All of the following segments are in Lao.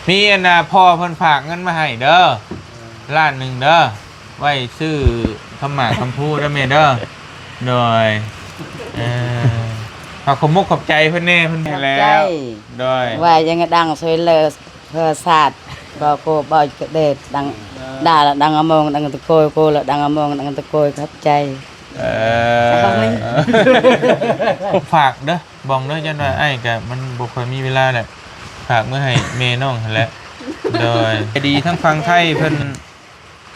ມີອັນນ່າ ພໍ່ເພິ່ນຝາກເງິນມາໃຫ້ເດີ ລ້ານໜຶ່ງເດີ ໄວ້ຊື້ຄຳໝາກຄຳພູເດີແມ່ເດີ. ໂດຍ ເອີ ເຮົາຂອບມຸກຂອບໃຈເພິ່ນແດ່ ເພິ່ນໃຫ້ແລ້ວ. ໂດຍ ວ່າຍັງດັງຊ່ວຍເຫຼືອເພື່ອຊາດ ກໍໂກບໍ່ເດດ ດັງດາລະດັງອະໂມງ ດັງຕະໂກຍໂກລະດັງອະໂມງ ດັງຕະໂກຍ ຂອບໃຈ. ເອີ ເອົາໄວ້ ຝາກເດີ ບອງເດີ ຢ້ານວ່າອ້າຍກະມັນບໍ່ຄ່ອຍມີເວລາແຫຼະ ຝາກເມືອໃຫ້ແມ່ນ້ອງຫັ້ນແຫຼະ. ໂດຍ ດີທາງຝັ່ງໄທເພິ່ນ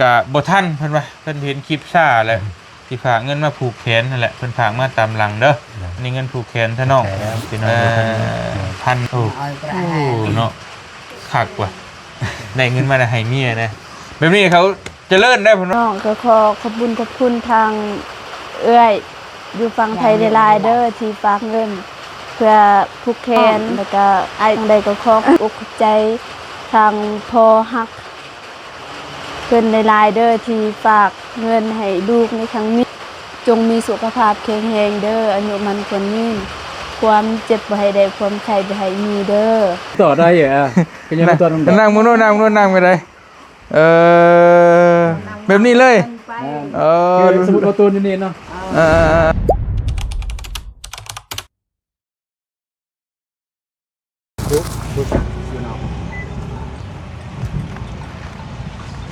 ກະບໍ່ທັນ ເພິ່ນວ່າເພິ່ນເຫັນຄລິບຊ້າແຫຼະ ຊິຝາກເງິນມາຜູກແຂນຫັ້ນແຫຼະ ເພິ່ນຝາກມາຕາມຫຼັງເດີ. ອັນນີ້ເງິນຜູກແຂນທະນ້ອງ ພີ່ນ້ອງ ເອີ ພັນ ໂອ້ ເນາະ ຄັກວ່າ ໄດ້ເງິນມາແລ້ວໃຫ້ເມຍນະ ແບບນີ້ເຂົາຈະເລີນໄດ້ພຸ້ນເນາະ. ນ້ອງກໍຂໍຂອບບຸນຂອບຄຸນທາງເອື້ອຍຢູ່ຝັ່ງໄທຫຼາຍໆເດີ ທີ່ຝາກເງິນເພື່ອຜູກແຂນ ແລ້ວກໍອ້າຍຈັ່ງໃດກໍຂໍຂອບອົກຂອບໃຈທາງພໍ່ຮັກເພິ່ນຫຼາຍໆເດີ ທີ່ຝາກເງິນໃຫ້ລູກໃນຄັ້ງນີ້. ຈົ່ງມີສຸຂະພາບແຂງແຮງເດີ ອາຍຸໝັ້ນຂວັນຍືນ ຄວາມເຈັບບໍ່ໃຫ້ໄດ້ ຄວາມໄຂ້ບໍ່ໃຫ້ມີເດີ. ຕໍ່ໄດ້ຢູ່ ອ່າ ກໍຍັງບໍ່ຕໍ່ນຳ ນັ່ງ ນັ່ງມື້ໂນ້ນ ນັ່ງມື້ໂນ້ນ ນັ່ງໄປໄດ້. ເອີ ແບບນີ້ເລີຍ ແມ່ນ ເອີ ຄືສົມມຸດວ່າໂຕນຢູ່ນີ້ເນາະ ເອີ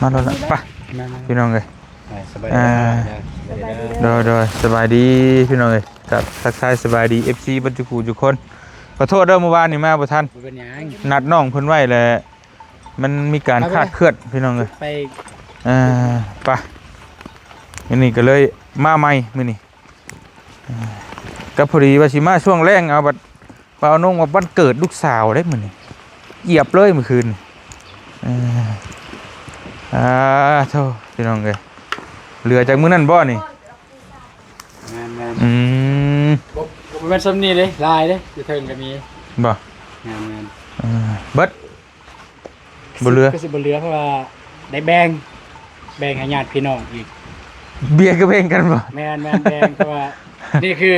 ມາໂລດລະ ໄປ ມາໆ ພີ່ນ້ອງເອີຍ ອ່າ ສະບາຍດີ ອ່າ ເດີ ໂດຍໆ ສະບາຍດີພີ່ນ້ອງເອີຍ ກັບທັກທາຍສະບາຍດີ ເອັຟຊີ ເບິດທຸກຜູ້ທຸກຄົນ. ຂໍໂທດເດີ ມື້ວານນີ້ມາບໍ່ທັນ ບໍ່ເປັນຫຍັງ ນັດນ້ອງເພິ່ນໄວ້ແຫຼະ ມັນມີການ ໄປ ຄາດເຄື່ອນພີ່ນ້ອງເອີຍ ໄປ ເອີ ໄປ ມື້ນີ້ກໍເລີຍມາໃໝ່ມື້ນີ້ ກໍພໍດີວ່າຊິມາຊ່ວງແລງ ເອົາບັດ ເອົານ້ອງວ່າວັນເກີດລູກສາວເດ້ມື້ນີ້ ອຽບເລີຍມື້ຄືນ ເອີ ອ່າ ໂທ້ ພີ່ນ້ອງເອີຍ ເຫຼືອຈາກມື້ນັ້ນບໍ່ນີ້? ແມ່ນໆ ອືມ ບໍ່ ບໍ່ແມ່ນສ່ຳນີ້ເດ້ ຫຼາຍເດ້ ຢູ່ເທິງກໍມີ ບໍ່? ແມ່ນໆ ເອີ ເບິດ ບໍ່ເຫຼືອ ຄືຊິບໍ່ເຫຼືອ ເພາະວ່າໄດ້ແບ່ງ ແບ່ງໃຫ້ຍາດພີ່ນ້ອງອີກ. ເບຍກໍແບ່ງກັນບໍ່? ແມ່ນໆ ແບ່ງ ເພາະວ່ານີ້ຄື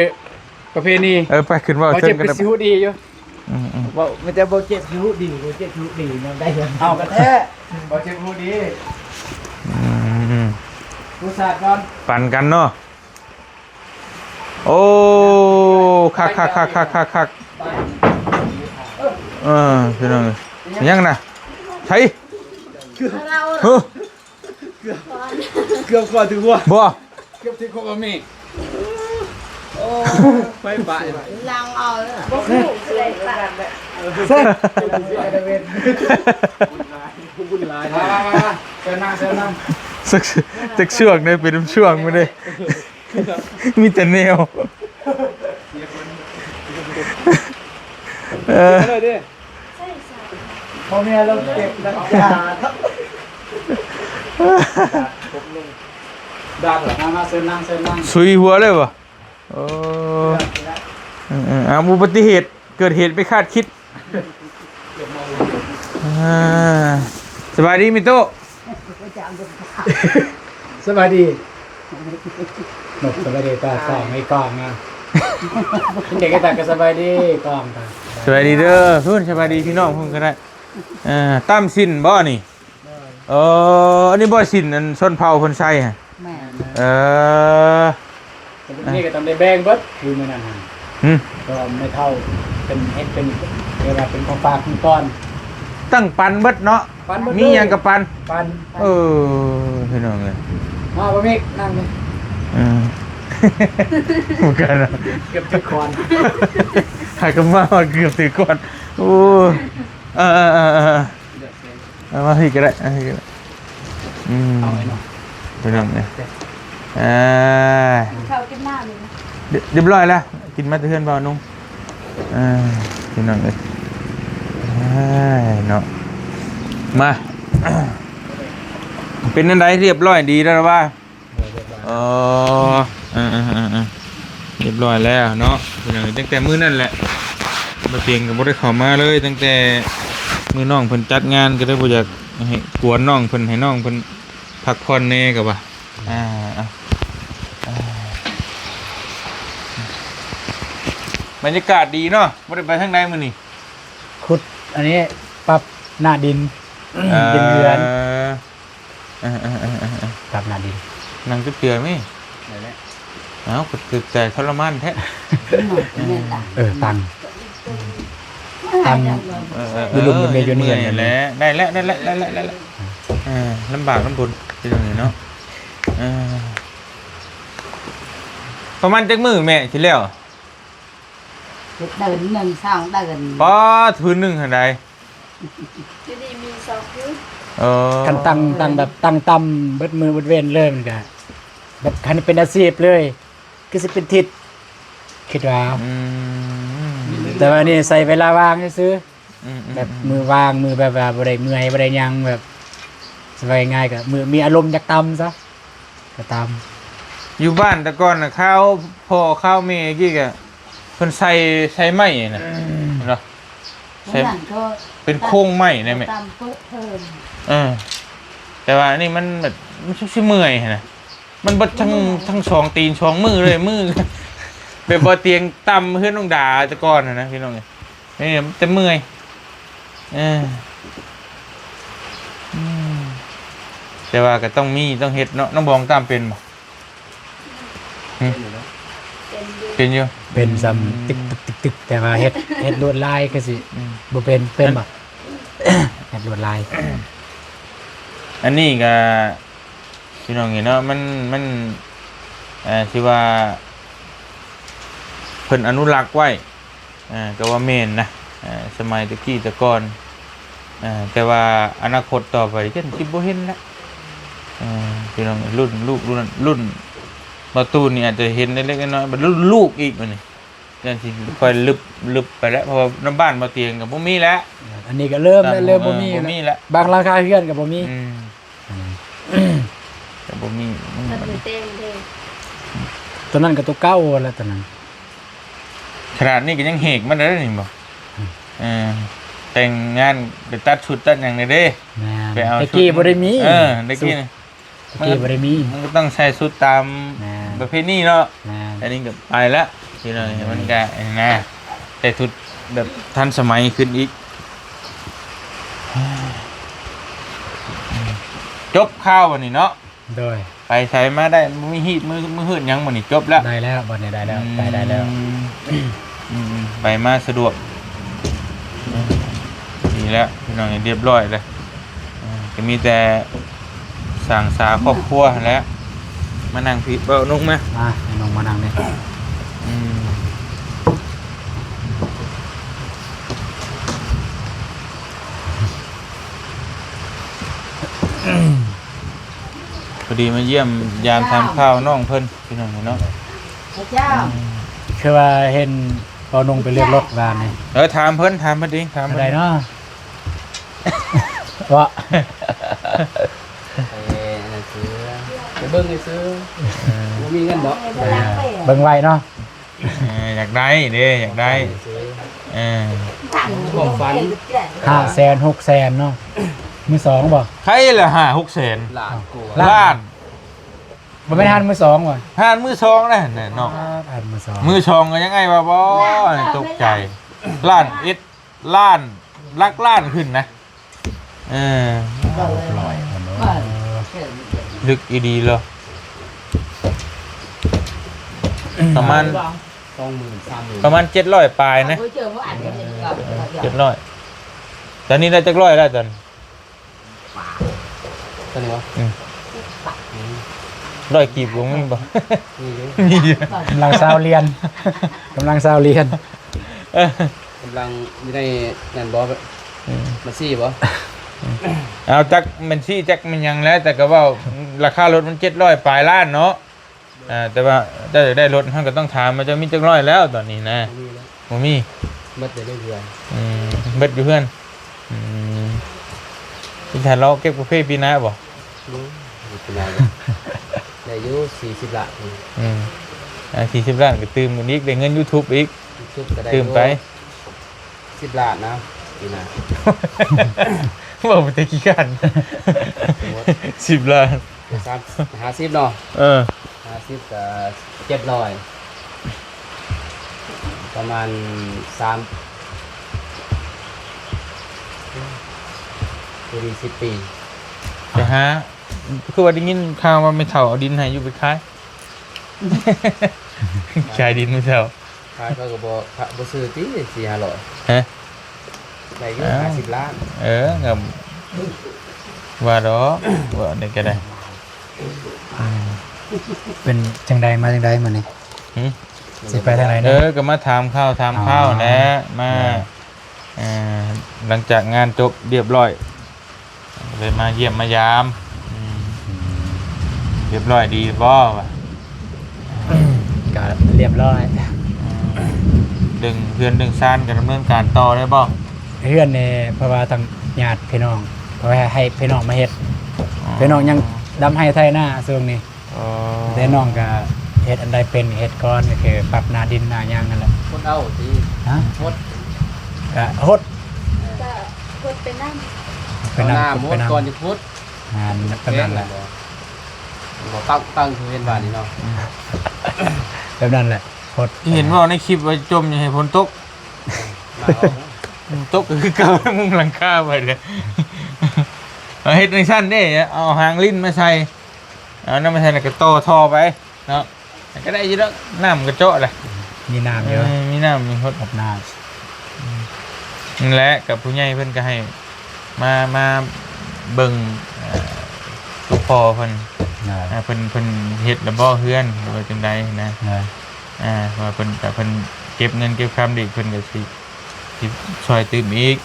ປະເພນີ. ເອີ ໄປຂຶ້ນເວົ້າເທິງກັນ ເວົ້າເຈັບຄືຊິຮູ້ດີຢູ່. ອືມໆ ເວົ້າ ມີແຕ່ເວົ້າເຈັບຄືຮູ້ດີ ເວົ້າເຈັບຄືຮູ້ດີນຳໄດ້ ເອົາກັນແທ້ ເວົ້າເຈັບຮູ້ດີ. ອືມ ຜູ້ຊາດກ່ອນ ປັນກັນເນາະ. ໂອ້ ຄັກໆໆໆໆ ເອີ ພີ່ນ້ອງເອີຍ ຍັງນະ ໃສ ເກືອບ ເອີ ເກືອບຄອຖືກຫົວ ບໍ່ ເກືອບຖືກຫົວແມ່. ໂອ້ ໄຟປະ ຫຼັງເອົາ ບໍ່ຮູ້ຊິໄດ້ປະ ບຸນຫຼາຍ ບຸນຫຼາຍ. ມາໆໆ ເຊີນນັ່ງ ເຊີນນັ່ງ ຈັກ ຈັກຊ່ວງໃດ ເປັນຊ່ວງມື້ນີ້. ມີແຕ່ແນວ ເອີ ເອົາເດີ ພໍ່ແມ່ລາວເກັບນ້ຳຢາ ດາດ ມາ ມາ ເຊີນນັ່ງ ເຊີນນັ່ງ ຊຸຍຫົວເລີຍບໍ່? ໂອ້ ເອີ ເອີ ເອົາ ອຸບັດຕິເຫດ ເກີດເຫດໄມ່ຄາດຄິດ. ອ່າ ສະບາຍດີມິໂຕະ ສະບາຍດີນົກ ສະບາຍດີຕາສອງ ໄອ້ກ້ອງນະ ເດັກຕາກໍສະບາຍດີກ້ອງຕາ ສະບາຍດີເດີ ພຸ້ນ ສະບາຍດີພີ່ນ້ອງພຸ້ນກໍໄດ້. ເອີ ຕຳຊິ້ນບໍ່ນີ້? ເອີ ອັນນີ້ບໍ່ ຊິ້ນອັນຊົນເຜົ່າເພິ່ນໃສ່ຫະ? ແມ່ນ ເອີ ນີ້ກໍຕ້ອງໄດ້ແບ່ງເບິດຄືມື້ນັ້ນຫັ້ນ ຫື ກໍແມ່ເຖົ້າເປັນເຮັດເປັນ ເອີ້ນວ່າເປັນຂອງຝາກຂອງຕ້ອນ ຕັ້ງປັນເບິດເນາະ ປັນເບິດ ມີຫຍັງກໍປັນ ເອີ ພີ່ນ້ອງເອີຍ ມາບໍ່ມີ ນັ່ງນີ້ ເອີ ເກືອບຖືກຄອນ ຫາກໍມາວ່າເກືອບຖືກຄອນ ໂອ້ ເອີໆໆໆ ເອົາມາພີ້ກໍໄດ້ ມາພີ້ກໍໄດ້ ອືມ ເອົາໄວ້ເນາະ ໄປນຳເດ້ ເອີ ກິນເຂົ້າກິນນ້ຳນີ້ນະ ຮຽບ ຮຽບຮ້ອຍແລ້ວ ກິນມາແຕ່ເຮືອນບ່າວນຸ່ງ ເອີ ພີ່ນ້ອງເອີຍ ເອີ ເນາະ ມາ ເປັນຈັ່ງໃດ ຮຽບຮ້ອຍດີແລ້ວວ່າ? ອໍ ເອີໆໆໆ ຮຽບຮ້ອຍແລ້ວເນາະ ພີ່ນ້ອງ ຕັ້ງແຕ່ມື້ນັ້ນແຫຼະ ບໍ່ຕຽງກໍບໍ່ໄດ້ເຂົ້າມາເລີຍ ຕັ້ງແຕ່ມື້ນ້ອງເພິ່ນຈັດງານ ກໍເລີຍບໍ່ຢາກໃຫ້ກວນນ້ອງເພິ່ນ ໃຫ້ນ້ອງເພິ່ນພັກຜ່ອນແດ່ກໍວ່າ ອ່າ ອ່າ ບັນຍາກາດດີເນາະ ບໍ່ໄດ້ໄປທາງໃດມື້ນີ້ ຂຸດອັນນີ້ ປັບ ໜ້າດິນ ເອີ ດິນເຮືອນ ເອີ ເອີໆໆໆໆ ຕາມໜ້າດິນ ນັ່ງຈັກເທື່ອແມະ ໄດ້ແລ້ວ ເອົ້າ ກໍແຕ່ທໍລະມານແທ້ ເອີ ຕັ້ງ ຕັ້ງ ເອີໆໆ ຢູ່ລຸ່ມຢູ່ເມຢູ່ເນີນ ເມື່ອຍແຫຼະ ໄດ້ແລ້ວ ໄດ້ແລ້ວ ໄດ້ແລ້ວ ໄດ້ແລ້ວ ເອີ ລຳບາກລຳບົນ ເປັນຈັ່ງໃດເນາະ ເອີ ປະມານຈັກມື້ແມ່ຊິແລ້ວ? ເດືອນໜຶ່ງ ສອງເດືອນ ປາດ ຄືນໜຶ່ງຫັ້ນໃດ ຢູ່ນີ້ມີສອງຄືນ ເອີ ຄັນຕັ້ງ ຕັ້ງແບບຕັ້ງຕ່ຳເບິດມື້ເບິດເວັນເລີຍ ມັນກະແບບຄັນເປັນອາຊີບເລີຍ ຄືຊິເປັນທິດ ຄິດວ່າ ອືມ ແຕ່ວ່ານີ້ໃຊ້ເວລາວ່າງຊື່ໆ ອືມໆໆ ແບບມື້ວ່າງ ມື້ແບບວ່າບໍ່ໄດ້ເມື່ອຍ ບໍ່ໄດ້ຫຍັງ ແບບ ສະບາຍງ່າຍ ກະມື້ມີອາລົມຢາກຕ່ຳຊະ ກະຕ່ຳ ຢູ່ບ້ານແຕ່ກ່ອນນະ ຄາວພໍ່ຄາວແມ່ກີ້ກະ ເພິ່ນໃສ່ ໃສ່ໄມ້ນະ ອືມ ເນາະ ໃສ່ ເປັນໂຄງໄມ້ນະແມ່ ເອີ ແຕ່ວ່າອັນນີ້ມັນແບບ ມັນຊິເມື່ອຍຫັ້ນນະ ມັນເບິດທັງ ທັງສອງຕີນສອງມືເລີຍ ມື ແບບວ່າຕຽງຕ່ຳເຮືອນນ້ອງດາແຕ່ກ່ອນຫັ້ນນະ ພີ່ນ້ອງເອີຍ ນີ້ແຕ່ເມື່ອຍ ເອີ ອືມ ແຕ່ວ່າກໍຕ້ອງມີ ຕ້ອງເຮັດເນາະ ນ້ອງບອງຕຳເປັນບໍ່? ຫຶ? ເປັນຢູ່ ເປັນຢູ່ ເປັນສ່ຳ ອືມ ຕຶກໆໆໆ ແຕ່ວ່າເຮັດ ເຮັດລວດລາຍຄືຊິ ອືມ ບໍ່ເປັນ ເປັນບໍ່? ເຮັດລວດລາຍ ອັນນີ້ກໍ ພີ່ນ້ອງເອີຍເນາະ ມັນ ມັນ ເອີ ຊິວ່າ ເພິ່ນອະນຸລັກໄວ້ ເອີ ກໍວ່າແມ່ນນະ ເອີ ສະໄໝແຕ່ກີ້ແຕ່ກ່ອນ ເອີ ແຕ່ວ່າອະນາຄົດຕໍ່ໄປ ເຈົ້າຊິບໍ່ເຫັນແລ້ວ ເອີ ພີ່ນ້ອງ ລຸ້ນລູກ ລຸ້ນ ລຸ້ນບໍ່ຕູນນີ້ອາດຈະເຫັນເລັກໆນ້ອຍໆ ບັດລຸ້ນລູກອີກບັດນີ້ ຈັ່ງຊິຄ່ອຍລຶບ ລຶບໄປແລ້ວ ເພາະວ່ານຳບ້ານບໍ່ຕຽງກໍບໍ່ມີແລ້ວ ອັນນີ້ກໍເລີ່ມແລ້ວ ເລີ່ມບໍ່ມີ ເອີ ບໍ່ມີແລ້ວ ແລ້ວ ບາງຫຼັງຄາເຮືອນກໍບໍ່ມີ ອືມ ອືມ ກໍບໍ່ມີ ມັນ ມັນແຕ່ງເດ້ ຕົວນັ້ນກໍຕົວເກົ່າແຫຼະ ຕົວນັ້ນ ຂະໜາດນີ້ກໍຍັງເຫກມັນໄດ້ນີ້ບໍ່ ອືມ ເອີ ແຕ່ງງານໄປຕັດຊຸດຕັດຫຍັງແດ່ເດ້ ແມ່ນ ໄປເອົາ ແຕ່ກີ້ບໍ່ໄດ້ມີ ເອີ ແຕ່ກີ້ ຕະກີ້ບໍ່ໄດ້ມີ ມັນກໍຕ້ອງໃສ່ຊຸດຕາມ ແມ່ນ ປະເພນີເນາະ ແມ່ນ ອັນນີ້ກໍໄປແລ້ວ ພີ່ນ້ອງ ແມ່ນ ມັນກໍອັນນັ້ນນະ ໃສ່ຊຸດແບບທັນສະໄໝຂຶ້ນອີກ ຈົບຂ່າວບັດນີ້ເນາະ ໂດຍ ໄປໃສມາໄດ້ ບໍ່ມີຮີດມື ມືຮືດຫຍັງບັດນີ້ ຈົບແລ້ວ ໄດ້ແລ້ວ ບັດນີ້ໄດ້ແລ້ວ ອືມ ໄປໄດ້ແລ້ວ ອືມ ໄປມາສະດວກ ອືມ ດີແລ້ວ ພີ່ນ້ອງ ຮຽບຮ້ອຍແລ້ວ ເອີ ກໍມີແຕ່ສ້າງສາຄອບຄົວຫັ້ນແຫຼະ ມານັ່ງພີ້ ເອົານົງມາ ມາ ໃຫ້ນ້ອງມານັ່ງນີ້ ອືມ ພໍດີມາຢ້ຽມຢາມຖາມຂ່າວນ້ອງເພິ່ນ ພີ່ນ້ອງເນາະ ເຈົ້າ ອືມ ຄືວ່າເຫັນ ເວົ້າໜຸ່ງໄປເລືອກລົດວານນີ້ ເອີ ຖາມເພິ່ນ ຖາມເພິ່ນເອງ ຖາມເພິ່ນ ເທົ່າໃດເນາະ ເວາະ ໄປອັນນັ້ນຊື່ ໄປເບິ່ງຊື່ ເອີ ບໍ່ມີເງິນດອກ ເອີ ເບິ່ງໄວ້ເນາະ ເອີ ຢາກໄດ້ເດ້ ຢາກໄດ້ ເອີ ຄວາມຝັນ ຫ້າແສນ ຫົກແສນເນາະ ມືສອງບໍ່? ໃຜລະຫ້າ ຫົກແສນ ລ້ານກວ່າ ລ້ານ ບໍ່ແມ່ນຮ້ານມືສອງຫວາ? ຮ້ານມືສອງນະ ແນ່ເນາະ ຮ້ານມືສອງ ມືສອງກໍຍັງອ້າຍວ່າບໍ່ ຕົກໃຈ ລ້ານເອັດ ລ້ານ ຫຼັກລ້ານຂຶ້ນນະ ເອີ ຮ້ອຍ ລຶກອີ່ດີເລີຍ ປະມານ ສອງໝື່ນ ສາມໝື່ນ ປະມານເຈັດຮ້ອຍປາຍນະ ເຈັດຮ້ອຍ ຕອນນີ້ໄດ້ຈັກຮ້ອຍແລ້ວຕອນ? ຕົວນີ້ບໍ່? ອືມ ອືມ ຮ້ອຍກີບບໍ່ມີບໍ່? ມີຢູ່ ມີຢູ່ ກຳລັງຊາວຫຼຽນ ກຳລັງຊາວຫຼຽນ ເອີ ກຳລັງຢູ່ໃນນັ້ນບໍ່? ອືມ ບັນຊີບໍ່? ອືມ ເອົາ ຈັກບັນຊີຈັກແມ່ນຫຍັງແຫຼະ ແຕ່ກໍເວົ້າລາຄາລົດມັນເຈັດຮ້ອຍປາຍລ້ານເນາະ. ອ່າ ແຕ່ວ່າເຈົ້າຢາກໄດ້ລົດ ເຮົາກໍຕ້ອງຖາມວ່າເຈົ້າມີຈັກຮ້ອຍແລ້ວຕອນນີ້ນະ? ບໍ່ມີແລ້ວ ບໍ່ມີ ເບິດແຕ່ເຮືອນ ອືມ ເບິດຢູ່ເຮືອນ ອືມ ຊິຖ້າລອເກັບກາເຟປີໜ້າບໍ່? ບໍ່ ປີໜ້າ ໄດ້ຢູ່ສີ່ສິບລ້ານ ອືມ ອ່າ ສີ່ສິບລ້ານກໍຕື່ມກັນອີກ ໄດ້ເງິນຢູທູບອີກ ຢູທູບກໍໄດ້ ຕື່ມໄປ ຢູ່ ສິບລ້ານນະ ປີໜ້າ ເວົ້າໄປແຕ່ຂີ້ຄ້ານ ສິບລ້ານ ສາມ ຫ້າສິບເນາະ ເອີ ຫ້າສິບກໍເຈັດຮ້ອຍ ປະມານສາມ ເ ພໍດີສິບປີ. ໄປຫາ ຄືວ່າໄດ້ຍິນຂ່າວວ່າແມ່ເຖົ້າເອົາດິນໃຫ້ຢູ່ໄປຂາຍ ຂາຍດິນແມ່ເຖົ້າ. ຂາຍເຂົາກໍບໍ່ ບໍ່ຊື້ຕິ ສີ່ຫ້າຮ້ອຍ. ຮະ? ໄດ້ຢູ່ ຫ້າສິບລ້ານ. ເອີ ກໍວ່າດອກ ວ່ານີ້ກໍໄດ້. ເປັນຈັ່ງໃດ ມາຈັ່ງໃດມື້ນີ້? ຫື? ຊິໄປທາງໃດເນາະ? ເອີ ກໍມາຖາມຂ່າວຖາມຄາວແຫຼະ ມາ ເອີ ຫຼັງຈາກງານຈົບລຽບຮ້ອຍ ເລີຍມາຢ້ຽມມາຢາມ. ອືມ ອືມ ລຽບຮ້ອຍດີບໍ່ວະ? ກໍລຽບຮ້ອຍ. ອືມ ເລື່ອງເຮືອນເລື່ອງຊານກໍດຳເນີນການຕໍ່ໄດ້ບໍ່? ເຮືອນນີ້ ເພາະວ່າທາງຍາດພີ່ນ້ອງ ເພາະວ່າໃຫ້ພີ່ນ້ອງມາເຮັດ. ອໍ ພີ່ນ້ອງຍັງດຳໄຮ່ໄຖນາຊ່ວງນີ້. ອໍ ແຕ່ນ້ອງກໍເຮັດອັນໃດເປັນເຮັດກ່ອນ ກໍຄືປັບໜ້າດິນໜ້າຫຍັງນັ້ນແຫຼະ. ຫົດເອົາຕິ? ຮະ? ຫົດ ກະຫົດ ກະຫົດໄປນຳ ໄປນຳ ເອົານ້ຳຫົດກ່ອນຈະຂຸດ. ແມ່ນ ແບບນັ້ນແຫຼະ. ບໍ່ ບໍ່ຕັ້ງ ຕັ້ງຄືເຫັນວ່ານີ້ເນາະ. ອືມ ແບບນັ້ນແຫຼະ ຫົດ. ເຫັນເວົ້າໃນຄລິບວ່າຈົ່ມຢາກໃຫ້ຝົນຕົກ. ເອີ ຕົກກໍຄືເກົ່າ ມຸງຫຼັງຄາໄປເລີຍ. ເຮັດຈັ່ງຊັ້ນເດ້ ເອົາຫາງລິ້ນມາໃສ່ ເອົານຳມາໃສ່ ແລ້ວກໍຕໍ່ທໍ່ໄປເນາະ ກໍໄດ້ຢູ່ດອກ. ນ້ຳກໍເຈາະແຫຼະ ມີນ້ຳຢູ່. ເອີ ມີນ້ຳ ມີຫົດ ຫົດນ້ຳ. ອືມ ນັ້ນແຫຼະ ກັບຜູ້ໃຫຍ່ເພິ່ນກໍໃຫ້ມາ ມາເບິ່ງ ເອີ ຄືພໍ່ເພິ່ນ ເອີ ເພິ່ນ ເພິ່ນເຮັດລະບໍ່ເຮືອນ ຫຼືວ່າຈັ່ງໃດນະ. ເອີ ວ່າເພິ່ນ ຖ້າເພິ່ນເກັບເງິນເກັບຄຳອີກ ເພິ່ນກໍຊິ ຊິຊ່ອຍຕື່ມອີກ.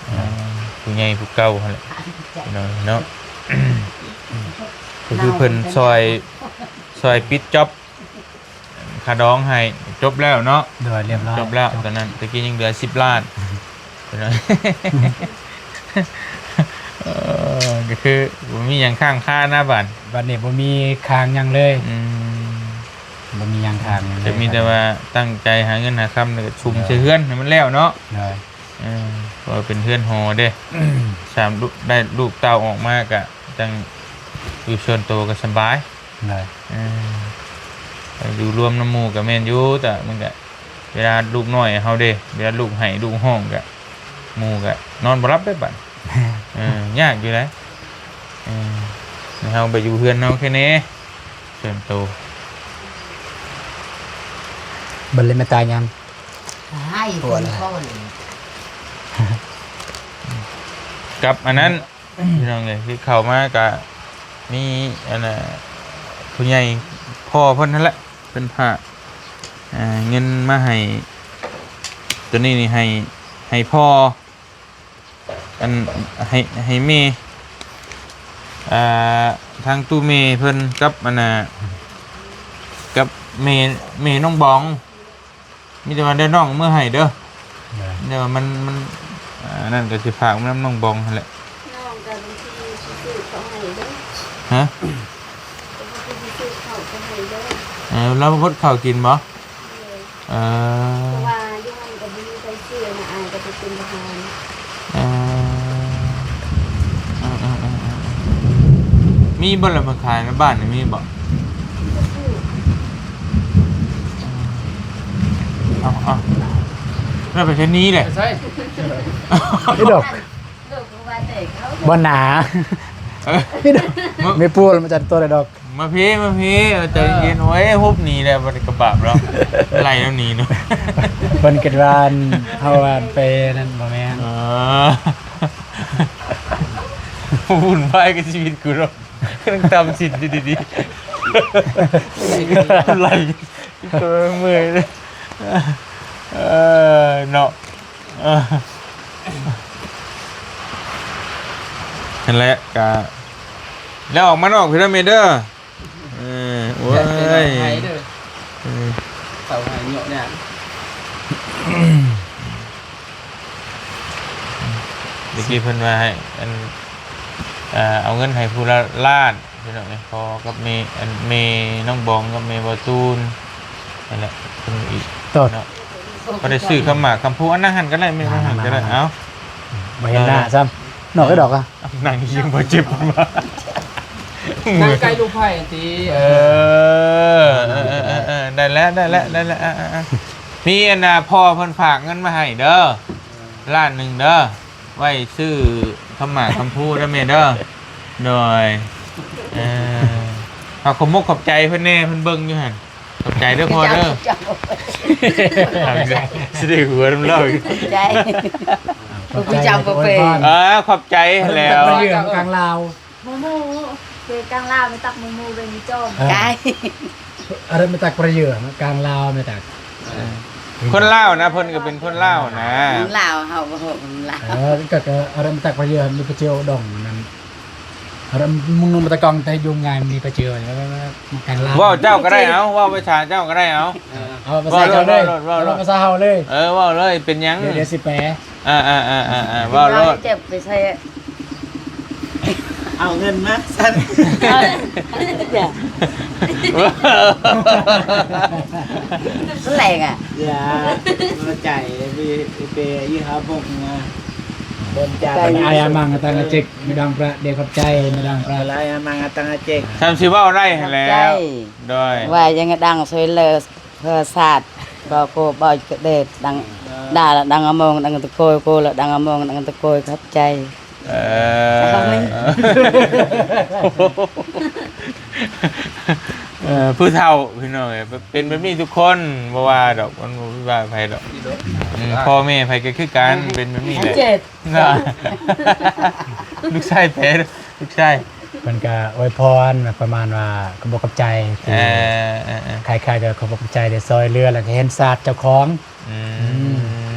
ເອີ ເອີ ຜູ້ໃຫຍ່ຜູ້ເກົ່າຫັ້ນແຫຼະ ພີ່ນ້ອງເນາະ. ກໍຄືເພິ່ນຊ່ອຍ ຊ່ອຍປິດຈ໊ອບຄ່າດອງໃຫ້ ຈົບແລ້ວເນາະ. ໂດຍ ລຽບຮ້ອຍ ຈົບແລ້ວ. ຈົບ ຕອນນັ້ນ ແຕ່ກີ້ຍັງເຫຼືອສິບລ້ານ ພີ່ນ້ອງ. ເອີ ກໍຄືບໍ່ມີຫຍັງຄ້າງຄານະບາດ ບາດນີ້ບໍ່ມີຄ້າງຫຍັງເລີຍ. ອືມ ບໍ່ມີຫຍັງຄ້າງຫຍັງເລີຍ ກໍມີແຕ່ວ່າຕັ້ງໃຈຫາເງິນຫາຄຳ ແລ້ວກໍຊຸມໃສ່ເຮືອນໃຫ້ມັນແລ້ວເນາະ. ໂດຍ ເອີ ເພາະວ່າເປັນເຮືອນຫໍເດ້ ສາມລູກ ໄດ້ລູກເຕົ້າອອກມາກະຈັ່ງຢູ່ສ່ວນໂຕກໍສະບາຍ. ໂດຍ ເອີ ໄປຢູ່ລວມນຳໝູ່ກໍແມ່ນຢູ່ ແຕ່ມັນກະ ເວລາລູກນ້ອຍເຮົາເດ້ ເວລາລູກໄຫ້ລູກຮ້ອງກະ ໝູ່ກະນອນບໍ່ຫຼັບເດ້ບັດ. ເອີ ຍາກຢູ່ໃດ. ເອີ ໃຫ້ເຮົາໄປຢູ່ເຮືອນເຮົາແຄ່ແນ່ ສ່ວນໂຕ. ບັດເລີຍແມ່ຕາຍາມ ໃຫ້ຄົນເຂົານີ້ ກັບອັນນັ້ນ ພີ່ນ້ອງເອີຍ ທີ່ເຂົ້າມາກະມີອັນນ່າ ຜູ້ໃຫຍ່ພໍ່ເພິ່ນຫັ້ນແຫຼະ ເພິ່ນພາກ ເອີ ເງິນມາໃຫ້ ໂຕນີ້ນີ້ໃຫ້ ໃຫ້ພໍ່ ອັນ ໃຫ້ ໃຫ້ແມ່ ອ່າ ທາງຕູ້ແມ່ເພິ່ນກັບອັນນ່າ ກັບແມ່ ແມ່ນ້ອງບອງ. ມີແຕ່ວ່າໄດ້ນ້ອງເມືອໃຫ້ເດີ ແຕ່ວ່າມັນ ມັນ ອັນນັ້ນກໍຊິຝາກນຳນ້ອງບອງຫັ້ນແຫຼະ. ນ້ອງກໍບາງທີຊິຊື້ເຂົ້າໃຫ້ເດີ. ຮະ? ກໍບາງທີຊິຊື້ເຂົ້າໄປໃຫ້ເດີ. ເອີ ລາວບໍ່ອົດເຂົ້າກິນບໍ່? ເອີ ເອີ ເພາະວ່າຢູ່ຫັ້ນກໍບໍ່ມີໃຜຊື້ນະ ອ້າຍກໍໄປເປັນທະຫານ. ເອີ ເອີໆ ມີບໍ່ລະມາຂາຍໃນບ້ານນີ້ ມີບໍ່? ເອົາ ເອົາ ແລ້ວໄປໃສນີ້ແຫຼະ ໄປໃສ? ນີ້ດອກ ບໍ່ໜາ ເອີ ນີ້ດອກ ມາ ແມ່ປູລະມາຈັດໂຕະໄດ້ດອກ. ມາພີ້ ມາພີ້ ເອົາໃຈເຢັນ. ເອີ ໂອ້ຍ ຮຸບໜີແລ້ວ ບັດນີ້ກໍບາບແລ້ວ ໄລ່ແລ້ວໜີເນາະ. ເພິ່ນຄິດວ່າເຮົາວ່າໄປນັ້ນ ບໍ່ແມ່ນ. ເອີ ວຸ່ນວາຍກັບຊີວິດກູເນາະ ນັ່ງຕຳສິນຢູ່ດີໆ ໄລ່ ເມື່ອຍເລີຍ. ເອີ ເນາະ ເອີ ຫັ້ນແຫຼະ ກະ ແລ້ວອອກມານອກພີ້ເດີແມ່ເດີ. ເອີ ໂອ້ຍ ເອີ ເຂົ້າໃຫ້ເຍາະຍາກ. ເມື່ອກີ້ເພິ່ນວ່າໃຫ້ອັນ ເອີ ເອົາເງິນໃຫ້ຜູ້ລະລ້ານ ພີ່ນ້ອງເອີຍ ພໍ່ກັບແມ່ ອັນ ແມ່ນ້ອງບອງກັບແມ່ບ່າວຕູນ ນັ້ນແຫຼະ ເພິ່ນອີກເນາະ ບໍ່ໄດ້ຊື້ຄຳໝາກຄຳພູ. ອັນນັ້ນຫັ້ນກໍໄດ້ ແມ່ນຫັ້ນກໍໄດ້. ເອົາ ບໍ່ເຫັນໜ້າຊ້ຳ ນອກໄດ້ດອກອະ. ນັ່ງຍິງບໍ່ເຈັບ ມາ ນັ່ງໃກ້ລູກໄຜ່ຕິ. ເອີ ເອີ ເອີ ເອີ ໄດ້ແລ້ວ ໄດ້ແລ້ວ ໄດ້ແລ້ວ. ອ່າ ອ່າ ອ່າ ມີອັນນ່າ ພໍ່ເພິ່ນຝາກເງິນມາໃຫ້ເດີ ລ້ານໜຶ່ງເດີ. ໄວ້ຊື້ຄຳໝາກຄຳພູເດີແມ່ເດີ. ໂດຍ ເອີ ເອົາຂອບມົກຂອບໃຈເພິ່ນແດ່ ເພິ່ນເບິ່ງຢູ່ຫັ້ນ. ຂອບໃຈເດີພໍ່ເດີ. ຊິໄດ້ຫົວນຳລາວອີກ. ຂອບໃຈ ຂອບໃຈ ເອີ ຂອບໃຈແລ້ວ. ກາງລາວ ໝູ່ໝູ່ ເຂດກາງລາວ ແມ່ຕັກໝູ່ໝູ່ເວນີຈອມ ເອີ ກາຍ ອາເຣມແມ່ຕັກປະເຍອ ກາງລາວແມ່ຕັກ ເອີ ຄົນລາວນະ ເພິ່ນກໍເປັນຄົນລາວນະ ລາວ ເຮົາບໍ່ຮູ້ລາວ ເອີ ກໍ ກໍອາເຣມແມ່ຕັກປະເຍອ ມີປະເຈວດອງນັ້ນ ອາເຣມ ມຸງນຸ່ງມາຕະກອງ ແຕ່ຢູ່ງ່າຍ ມີປະເຈວ ກາງລາວ ເວົ້າເຈົ້າກໍໄດ້ ເອົາ ເວົ້າພາສາເຈົ້າກໍໄດ້ ເອົາ ເອີ ເອົາພາສາເຈົ້າເລີຍ ເວົ້າໂລດ ເວົ້າໂລດ ເວົ້າພາສາເຮົາເລີຍ ເອີ ເວົ້າເລີຍ ເປັນຫຍັງ? ດຽວ ດຽວຊິແປ ອ່າ ອ່າ ອ່າ ອ່າ ອ່າ ເວົ້າໂລດ ເຈັບໄປໃສ່ ເອົາເງິນມາຊັ້ນ ແຫຼງອ່ະ ຢ່າ ເຂົ້າໃຈ ໄປ ໄປ ໄປຫາບົກມາ ເບິ່ງຈາກ ອາຍາມັງອະຕັງອາເຈັກ ມີດອງພະ ເດ ຂອບໃຈ ມີດອງພະ ອາຍາມັງອະຕັງອາເຈັກ ຊ່ຳຊິເວົ້າໄດ້ຫັ້ນແຫຼ້ວ ໂດຍ ວ່າຍັງດັງຊ່ວຍເຫຼືອ ເພື່ອຊາດ ກໍໂກບອຍກະເດດ ດັງ ດາລະດັງອະໂມງ ດັງຕະໂກຍ ໂກລະດັງອະໂມງ ດັງຕະໂກຍ ຂອບໃຈ ເອີ ເອີ ຜູ້ເຖົ້າພີ່ນ້ອງເອີຍ ເປັນແບບນີ້ທຸກຄົນ ບໍ່ວ່າດອກ ມັນບໍ່ວ່າໃຜດອກ ອືມ ພໍ່ແມ່ໃຜກໍຄືກັນ ເປັນແບບນີ້ແຫຼະ ລູກຊາຍແປ ລູກຊາຍ ເພິ່ນກະອວຍພອນປະມານວ່າຂອບອົກຂອບໃຈທີ່ ເອີ ເອີ ເອີ ຄ້າຍໆ ຈະຂອບອົກຂອບໃຈໄດ້ຊ່ອຍເຫຼືອ ແລ້ວກະເຫັນຊາດເຈົ້າຂອງ ອືມ ອືມ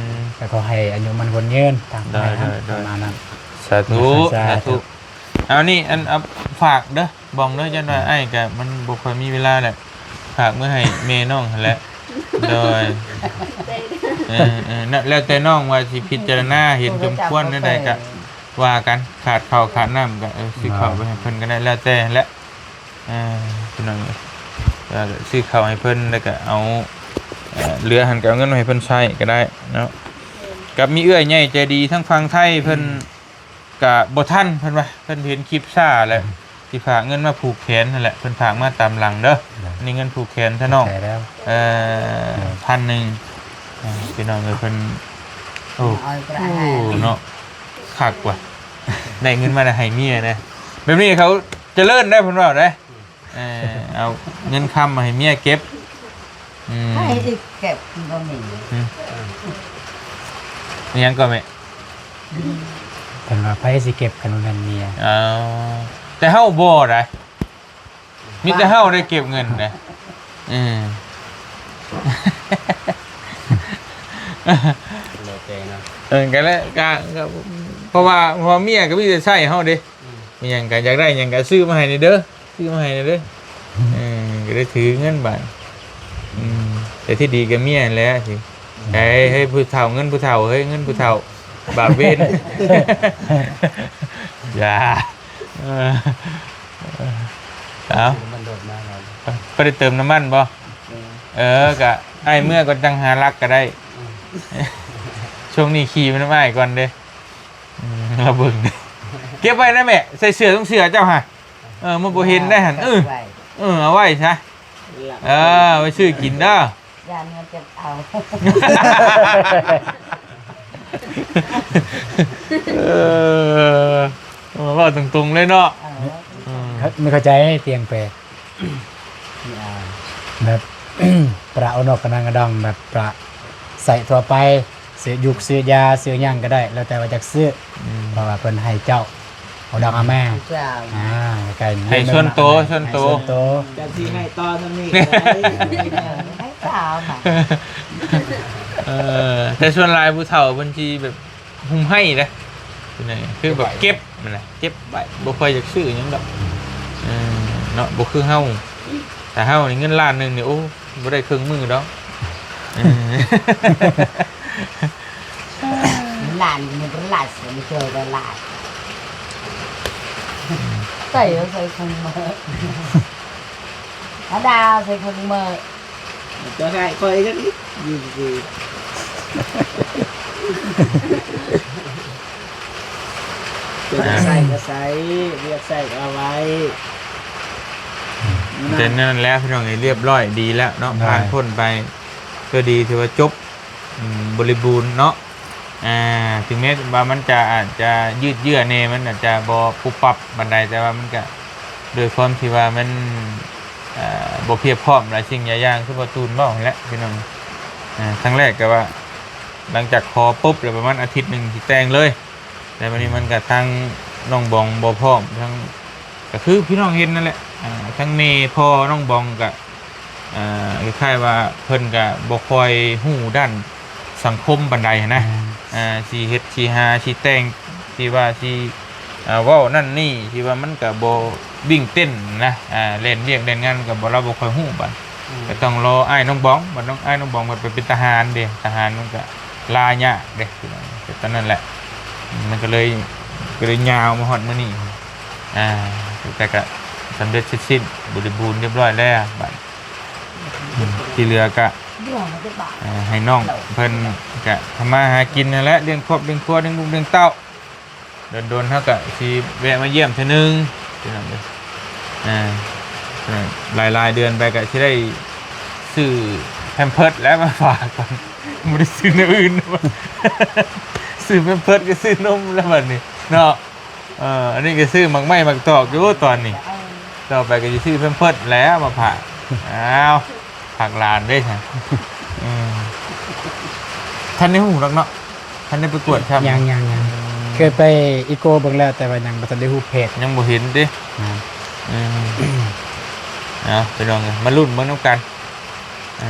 ກະຂໍໃຫ້ອາຍຸໝັ້ນຂວັນຍືນ ຕາມ ໂດຍ ໂດຍ ປະມານນັ້ນ ສາທຸ ສາທຸ ສາທຸ ເອົານີ້ ອັນ ເອົາ ຝາກເດີ ບອງເດີ ຢ້ານວ່າອ້າຍກະມັນບໍ່ຄ່ອຍມີເວລາແຫຼະ ຝາກເມືອໃຫ້ແມ່ນ້ອງຫັ້ນແຫຼະ ໂດຍ ເອີ ເອີ ແລ້ວແຕ່ນ້ອງວ່າຊິພິຈາລະນາເຫັນສົມຄວນແນວໃດກະວ່າກັນ ຂາດເຂົ້າຂາດນ້ຳກະ ເອີ ຊື້ເຂົ້າໄປໃຫ້ເພິ່ນກໍໄດ້ ແລ້ວແຕ່ຫັ້ນແຫຼະ ເອີ ພີ່ນ້ອງເອີຍ ກະຊື້ເຂົ້າໃຫ້ເພິ່ນ ແລ້ວກະເອົາ ເອີ ເຫຼືອຫັ້ນກະເອົາເງິນມາໃຫ້ເພິ່ນໃຊ້ກໍໄດ້ເນາະ ກັບມີເອື້ອຍໃຫຍ່ໃຈດີທາງຝັ່ງໄທເພິ່ນ ກະບໍ່ທັນ ເພິ່ນວ່າ ເພິ່ນເຫັນຄລິບຊ້າແລ້ວ ຊິຝາກເງິນມາຜູກແຂນຫັ້ນແຫຼະ ເພິ່ນຝາກມາຕາມຫຼັງເດີ ນີ້ເງິນຜູກແຂນຊະນ້ອງ ເອີ ພັນໜຶ່ງ ເອີ ພີ່ນ້ອງເອີຍ ເພິ່ນ ໂອ້ ເນາະ ຄັກວ່າ ໄດ້ເງິນມາແລ້ວໃຫ້ເມຍນະ ແບບນີ້ເຂົາຈະເລີນໄດ໋ ເພິ່ນເວົ້າໄດ໋. ເອີ ເອົາເງິນຄຳມາໃຫ້ເມຍເກັບ ອືມ ໃຫ້ເກັບກໍມີ ຫຶ ອີຫຍັງກໍແມ່? ເພິ່ນວ່າໃຜຊິເກັບຄັນບໍ່ແມ່ນເມຍ? ເອົາ ແຕ່ເຮົາບໍ່ໄດ໋ ມີແຕ່ເຮົາໄດ້ເກັບເງິນໄດ໋ ເອີ ແລ້ວແຕ່ເນາະ ເອີ ກໍແລ້ວ ກໍ ກໍ ເພາະວ່າ ເພາະວ່າເມຍກໍມີແຕ່ໃຊ້ເຮົາເດ້ ອືມ ມີຫຍັງກໍຢາກໄດ້ຫຍັງກໍຊື້ມາໃຫ້ແດ່ເດີ ຊື້ມາໃຫ້ແດ່ເດີ ເອີ ກໍໄດ້ຖືເງິນບາດ ອືມ ແຕ່ທີ່ດີກໍເມຍຫັ້ນແຫຼະ ໃຫ້ ໃຫ້ຜູ້ເຖົ້າ ເງິນຜູ້ເຖົ້າ ເຮີ້ຍ ເງິນຜູ້ເຖົ້າ ບາບເວນ ຢ່າ ເອີ ເອົາ ມັນໂດດມາແລ້ວ ບໍ່ໄດ້ເຕີມນ້ຳມັນບໍ່? ເອີ ເອີ ກະອ້າຍເມືອກ່ອນ ຈັ່ງຫາລັກກໍໄດ້ ອືມ ຊ່ວງນີ້ຂີ່ມານຳອ້າຍກ່ອນເດ້ ອືມ ລາວເບິ່ງ ເກັບໄວ້ນະແມ່ ໃສ່ເສື້ອ ຕົງເສື້ອເຈົ້າຫະ ເອີ ມັນບໍ່ເຫັນໄດ້ຫັ້ນ ເອີ ເກັບໄວ້ ເອີ ເອົາໄວ້ຊະ ເອີ ໄວ້ຊື້ກິນເດີ ຢ້ານມັນຈະເອົາ ເອີ ເວົ້າຕົງໆເລີຍເນາະ ເອີ ອືມ ມັນເຂົ້າໃຈຕຽງແປ ແບບ ປະໂອນົກກະນັງກະດອງ ແບບປະໃຊ້ທົ່ວໄປ ຊື້ຢູກຊື້ຢາ ຊື້ຫຍັງກໍໄດ້ ແລ້ວແຕ່ວ່າຢາກຊື້ ອືມ ເພາະວ່າເພິ່ນໃຫ້ເຈົ້າ ເອົາດອກເອົາມາ ເຈົ້າ ອ່າ ໃຫ້ສ່ວນໂຕ ສ່ວນໂຕ ໃຫ້ສ່ວນໂຕ ຈະຊິໃຫ້ຕໍ່ນຳນີ້ກໍໄດ້ ໃຫ້ເຈົ້ານະ ເອີ ແຕ່ສ່ວນຫຼາຍຜູ້ເຖົ້າເພິ່ນຊິແບບ ຮຸ່ມໄຮເດ້ ເປັນຫຍັງ ຄືແບບເກັບຫັ້ນນະ ເກັບໄວ້ ບໍ່ຄ່ອຍຢາກຊື້ຫຍັງດອກ ເອີ ເນາະ ບໍ່ຄືເຮົາ ຖ້າເຮົານີ້ເງິນລ້ານໜຶ່ງນີ້ ໂອ້ ບໍ່ໄດ້ເຄິ່ງມື້ດອກ ເອີ ລ້ານໜຶ່ງບໍ່ຫຼາຍ ບໍ່ເຈີກໍຫຼາຍ ໃສ່ ໃສ່ເຄິ່ງມື້ ອາດາ ໃສ່ເຄິ່ງມື້ ຈະໃຫ້ຂ້ອຍຈັ່ງນີ້ ຍິງຄື ຈະຢາກໃສ່ກໍໃສ່ ບໍ່ຢາກໃສ່ກໍເອົາໄວ້ ເປັນແນວນັ້ນແຫຼະ ພີ່ນ້ອງເອີຍ ລຽບຮ້ອຍ ດີແລ້ວເນາະ ໄດ້ ຜ່ານພົ້ນໄປ ກໍດີ ຖືວ່າຈົບ ອືມ ບໍລິບູນເນາະ ອ່າ ເຖິງແມ້ວ່າມັນຈະ ອາດຈະຍືດເຍື້ອແດ່ ມັນອາດຈະບໍ່ປຸບປັບປານໃດ ແຕ່ວ່າມັນກະ ດ້ວຍຄວາມທີ່ວ່າມັນ ເອີ່ ບໍ່ພຽບພ້ອມຫຼາຍສິ່ງຫຼາຍຢ່າງ ຄືບໍ່ຕູນເວົ້າຫັ້ນແຫຼະພີ່ນ້ອງ. ເອີ່ ຄັ້ງແລກກໍວ່າ ຫຼັງຈາກຂໍປຸບແລ້ວປະມານອາທິດໜຶ່ງຊິແຕ່ງເລີຍ ແຕ່ບັດນີ້ມັນກໍທາງນ້ອງບອງບໍ່ພ້ອມ ທັງ ກໍຄືພີ່ນ້ອງເຫັນນັ້ນແຫຼະ ເອີ່ ທັງແມ່ພໍ່ນ້ອງບອງກໍ ເອີ່ ຄ້າຍໆວ່າເພິ່ນກະບໍ່ຄ່ອຍຮູ້ດ້ານສັງຄົມປານໃດຫັ້ນນະ. ແມ່ນ ອ່າ ຊິເຮັດຊິຫາຊິແຕ່ງ ຊິວ່າຊິ ອ່າ ເວົ້ານັ້ນນີ້ ຊິວ່າມັນກະບໍ່ວິ່ງເຕັ້ນນະ ອ່າ ແລ່ນວຽກແລ່ນງານກະບໍ່ ລາວບໍ່ຄ່ອຍຮູ້ບາດ ອືມ ກະຕ້ອງລໍອ້າຍນ້ອງບອງ ບາດນ້ອງ ອ້າຍນ້ອງບອງເພິ່ນໄປເປັນທະຫານເດ້ ທະຫານມັນກະລາຍາກເດ້ ເປັນຕອນນັ້ນແຫຼະ ມັນກະເລີຍ ກະເລີຍຍາວມາຮອດມື້ນີ້. ອ່າ ແຕ່ກະສຳເລັດເສັດສິ້ນ ບໍລິບູນຮຽບຮ້ອຍແລ້ວບາດ ທີ່ເຫຼືອກະ ເອີ່ ໃຫ້ນ້ອງເພິ່ນກະທຳມາຫາກິນຫັ້ນແຫຼະ ລ້ຽງຄອບລ້ຽງຄົວ ລ້ຽງລູກລ້ຽງເຕົ້າ ດົນໆເຮົາກະຊິແວະມາຢ້ຽມເທື່ອໜຶ່ງ ພີ່ນ້ອງເອີຍ. ອ່າ ຫຼາຍໆເດືອນໄປກະຊິໄດ້ຊື້ແພມເພີດແລ້ວມາຝາກກ່ອນ ບໍ່ໄດ້ຊື້ແນວອື່ນ ຊື້ແພມເພີດກັບຊື້ນົມແລ້ວບັດນີ້ເນາະ. ເອີ ອັນນີ້ກໍຊື້ໝາກໄມ້ໝາກຕອກຢູ່ຕອນນີ້ ຕໍ່ໄປກໍຊິຊື້ແພມເພີດແລ້ວມາຝາກ. ອ້າວ ຝາກຫຼານເດ້ຊັ້ນ. ເອີ ທັນໄດ້ຮູ້ດອກເນາະ ທັນໄດ້ໄປກວດຊ້ຳ ຍັງໆໆ ອືມ ເຄີຍໄປອີໂກເບິ່ງແລ້ວ ແຕ່ວ່າຍັງບໍ່ທັນໄດ້ຮູ້ເພດ ຍັງບໍ່ເຫັນຕິ. ແມ່ນ ເອີ ເອົາ ພີ່ນ້ອງເອີຍ ມາລຸ້ນເບິ່ງນຳກັນ. ອ່າ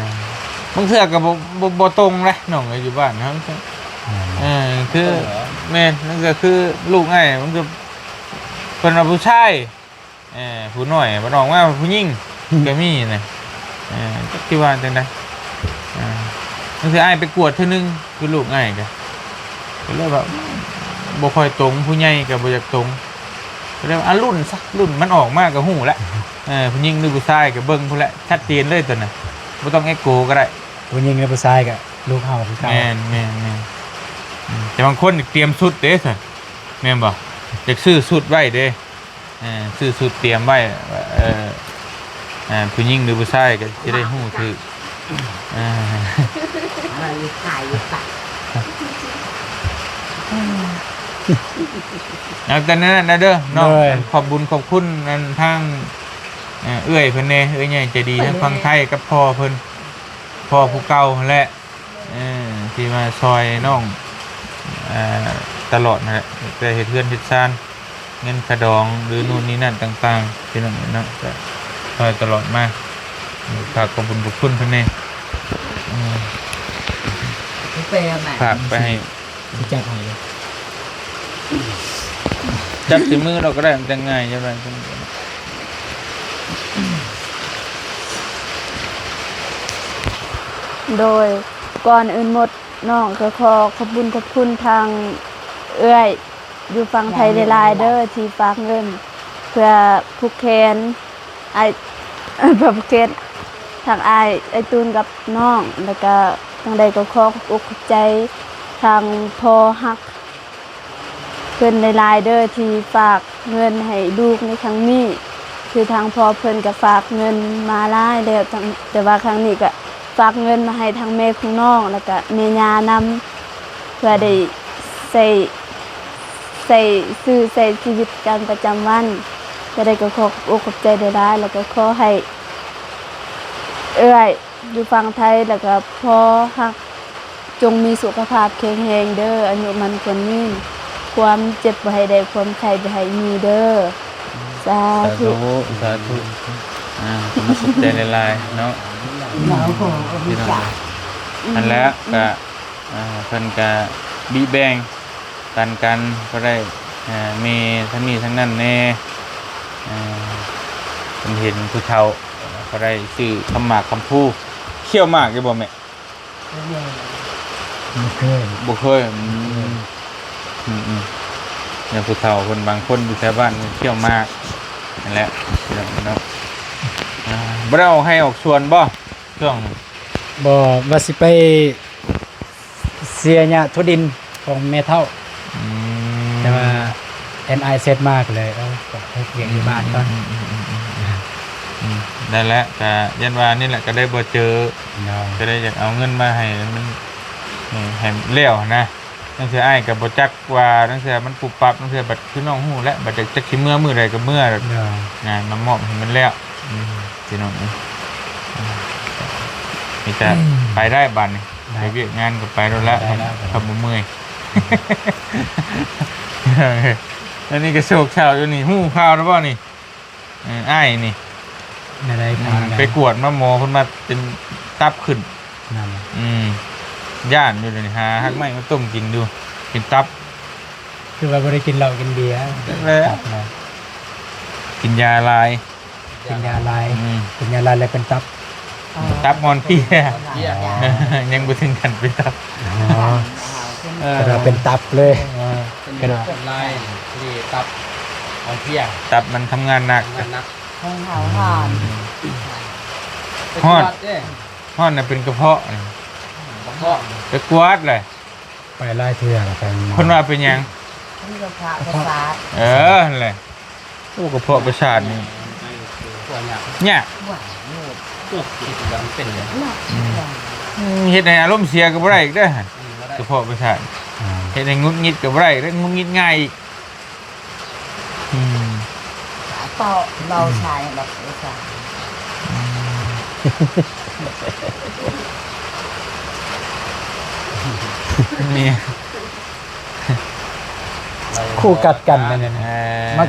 ບາງເທື່ອກໍບໍ່ ບໍ່ ບໍ່ຕົງເດ້ນ້ອງເອີຍ ຢູ່ບ້ານເຮົາ ແມ່ນ ເອີ ຄື ບໍ່ຕົງເຫລອ? ແມ່ນ ມັນກໍຄືລູກອ້າຍ ມັນກໍເພິ່ນວ່າຜູ້ຊາຍ ເອີ ຜູ້ນ້ອຍ ບັດອອກມາຜູ້ຍິງ ກໍມີນະ. ເອີ ຈັກຊິວ່າຈັ່ງໃດ ອ່າ ບາງເທື່ອອ້າຍໄປກວດເທື່ອໜຶ່ງ ຄືລູກອ້າຍກໍ ກໍເລີຍວ່າບໍ່ຄ່ອຍຕົງ ຜູ້ໃຫຍ່ກໍບໍ່ຢາກຕົງ ກໍເລີຍວ່າ ອ່າ ລຸ້ນຊະ ລຸ້ນ ມັນອອກມາກໍຮູ້ແລ້ວ. ເອີ ຜູ້ຍິງຫຼືຜູ້ຊາຍກໍເບິ່ງພຸ້ນແຫຼະ ຊັດເຈນເລີຍຕົວນັ້ນ ບໍ່ຕ້ອງເອັກໂກກໍໄດ້. ຜູ້ຍິງຫຼືຜູ້ຊາຍກໍລູກເຮົາຄືເກົ່າ. ແມ່ນໆໆ ອືມ ແຕ່ບາງຄົນນີ້ຕຽມຊຸດເດ້ຊັ້ນ ແມ່ນບໍ່? ຢາກຊື້ຊຸດໄວ້ເດ້ ເອີ ຊື້ຊຸດຕຽມໄວ້ ເອີ ເອີ ຜູ້ຍິງຫຼືຜູ້ຊາຍກໍຊິໄດ້ຮູ້ຖືກ. ເອີ ເອົາແຕ່ນັ້ນນະເດີນ້ອງ ໂດຍ ອັນຂອບບຸນຂອບຄຸນອັນທາງ ເອີ ເອື້ອຍເພິ່ນແດ່ ເອື້ອຍໃຫຍ່ໃຈດີທາງຝັ່ງໄທກັບພໍ່ເພິ່ນ ພໍ່ຜູ້ເກົ່າຫັ້ນແຫຼະ ເອີ ທີ່ມາຊ່ອຍນ້ອງ ເອີ ຕະຫຼອດຫັ້ນແຫຼະ ແຕ່ເຮັດເຮືອນເຮັດຊານ ເງິນຄ່າດອງ ຫຼື ໂນ່ນນີ້ນັ້ນຕ່າງໆ ພີ່ນ້ອງເນາະ ກໍຊ່ອຍຕະຫຼອດມາ ຝາກຂອບບຸນຂອບຄຸນເພິ່ນແດ່ ເອີ ຝາກໄປໃຫ້ ຊິຈັບໃຫ້ເດີ ຈັບໃສ່ມືເຮົາກໍໄດ້ ມັນຈັ່ງງ່າຍ ຈັບໄດ້. ໂດຍ ກ່ອນອື່ນໝົດ ນ້ອງກໍຂໍຂອບບຸນຂອບຄຸນທາງເອື້ອຍຢູ່ຝັ່ງໄທຫຼາຍໆເດີ ທີ່ຝາກເງິນເພື່ອຜູກແຂນ ອ້າຍ ເອີ ປະເພດທາງອ້າຍ ອ້າຍຕູນກັບນ້ອງ ແລ້ວກະຈັ່ງໃດກໍຂໍຂອບອົກຂອບໃຈທາງພໍ່ຮັກເພິ່ນຫຼາຍໆເດີ ທີ່ຝາກເງິນໃຫ້ລູກໃນຄັ້ງນີ້. ຄືທາງພໍ່ເພິ່ນກໍຝາກເງິນມາຫຼາຍແລ້ວ ແຕ່ ແຕ່ວ່າຄັ້ງນີ້ກໍ ຝາກເງິນມາໃຫ້ທັງແມ່ຂອງນ້ອງ ແລ້ວກະແມ່ຍ່ານຳ ເພື່ອໄດ້ໃຊ້ ໃຊ້ຊື້ໃຊ້ຊີວິດການປະຈຳວັນ. ຈະໄດ້ກໍຂໍຂອບອົກຂອບໃຈຫຼາຍໆ ແລ້ວກໍຂໍໃຫ້ເອື້ອຍຢູ່ຝັ່ງໄທ ແລ້ວກໍພໍ່ຮັກ ຈົ່ງມີສຸຂະພາບແຂງແຮງເດີ ອາຍຸໝັ້ນຂວັນຍືນ ຄວາມເຈັບບໍ່ໃຫ້ໄດ້ ຄວາມໄຂ້ບໍ່ໃຫ້ມີເດີ. ສາທຸ ສາທຸ ສາທຸ. ອ່າ ຂອບໃຈຫຼາຍໆເນາະ ພີ່ນ້ອງ. ອືມ ຫັ້ນແຫຼະ ກະ ອ່າ ເພິ່ນກະບິແບ່ງປັນກັນ ກໍໄດ້ ອ່າ ມີທັງນີ້ທັງນັ້ນແດ່ ອ່າ ເພິ່ນເຫັນຜູ້ເຖົ້າ ກໍໄດ້ຊື້ຄຳໝາກຄຳພູ ຂ້ຽວໝາກຢູ່ບໍ່ແມ່? ບໍ່ເຄີຍ ບໍ່ເຄີຍ. ອືມ ອືມໆ ຢ່າງຜູ້ເຖົ້າເພິ່ນບາງຄົນຢູ່ແຖວບ້ານຂ້ຽວໝາກ ຫັ້ນແຫຼະ ພີ່ນ້ອງເນາະ. ອ່າ ບໍ່ໄດ້ອອກໄຮ່ອອກສວນບໍ່ຊ່ວງ? ບໍ່ ວ່າຊິໄປເສຍຫຍ້າຖົ່ວດິນຂອງແມ່ເຖົ້າ. ອືມ ແຕ່ວ່າແອນອາຍເຊັດມາກໍເລີຍ ເອີ ກໍເຮັດວຽກຢູ່ບ້ານກ່ອນ. ອືມ ອືມ ອືມ ອືມ ອືມ ນັ້ນແຫຼະ ກະຢ້ານວ່ານີ້ແຫຼະ ກໍໄດ້ບໍ່ເຈີ ໂດຍ ກໍໄດ້ຢາກເອົາເງິນມາໃຫ້ມັນ ໃຫ້ ໃຫ້ແລ້ວຫັ້ນນະ. ລາງເທື່ອອ້າຍກໍບໍ່ຈັກວ່າ ລາງເທື່ອມັນປຸບປັບ ລາງເທື່ອບັດຄືນ້ອງຮູ້ແລ້ວ ບັດຈັກ ຈັກຊິເມືອມື້ໃດກໍເມືອ ໂດຍ ງານມາມອບໃຫ້ມັນແລ້ວ ອືມ ພີ່ນ້ອງເອີຍ ມີແຕ່ ອືມ ໄປໄດ້ບາດນີ້ ໄດ້ ໄປວຽກງານກໍໄປໂລດແລ້ວ ໄດ້ແລ້ວ ຄັນບໍ່ເມື່ອຍ ອັນນີ້ກໍໂສກເສົ້າຢູ່ນີ້ ຮູ້ຂ່າວແລ້ວບໍ່ນີ້? ເອີ ອ້າຍນີ້ ແນວໃດ? ອືມ ໄປກວດມາ ໝໍເພິ່ນວ່າເປັນຕັບຂຶ້ນ ນັ້ນ ອືມ ຢ້ານຢູ່ເດນີ້ ຫາຮາກໄມ້ມາຕົ້ມກິນຢູ່ ເປັນຕັບ ຄືວ່າບໍ່ໄດ້ກິນເຫຼົ້າກິນເບຍ ແລ້ວ ຕັບນະ ກິນຢາຫຼາຍ ກິນຢາຫຼາຍ ອືມ ກິນຢາຫຼາຍແລ້ວເປັນຕັບ ອໍ ຕັບອ່ອນເພຍ ອ່ອນເພຍ ຍັງບໍ່ເຖິງຂັ້ນເປັນຕັບ ອໍ ເອີ ແຕ່ວ່າເປັນຕັບເລີຍ ເອີ ເປັນ ເປັນລາຍ ທີ່ຕັບອ່ອນເພຍ ຕັບມັນທຳງານໜັກ ທຳງານໜັກ ຂອງເຮົາຮ້ອນ ອືມ ໄປກວດເດ້ ຮ້ອນນະເປັນກະເພາະ ກະເພາະ ໄປກວດເລີຍ ໄປຫຼາຍເທື່ອແລ້ວ ໄປໝໍ ເພິ່ນວ່າເປັນຫຍັງ? ເປັນກະເພາະປະສາດ ເອີ ຫັ້ນແຫຼະ ໂອ້ ກະເພາະປະສາດນີ້ ກວດຍາກ ຍາກ ກວດ ກວດ ຄິດວ່າມັນເປັນຫຍັງ ອືມ ເຮັດໃຫ້ອາລົມເສຍກໍບໍ່ໄດ້ອີກເດີ ອືມ ບໍ່ໄດ້ ກະເພາະປະສາດ ອືມ ເຮັດໃຫ້ຫງຸດຫງິດກໍບໍ່ໄດ້ເດີ ຫງຸດຫງິດງ່າຍອີກ ອືມ ເປົ່າເລົ່າໃສ່ແບບ ອືມ ນີ້ ຄູ່ກັດກັນນັ້ນນະ ເອີ ມັກ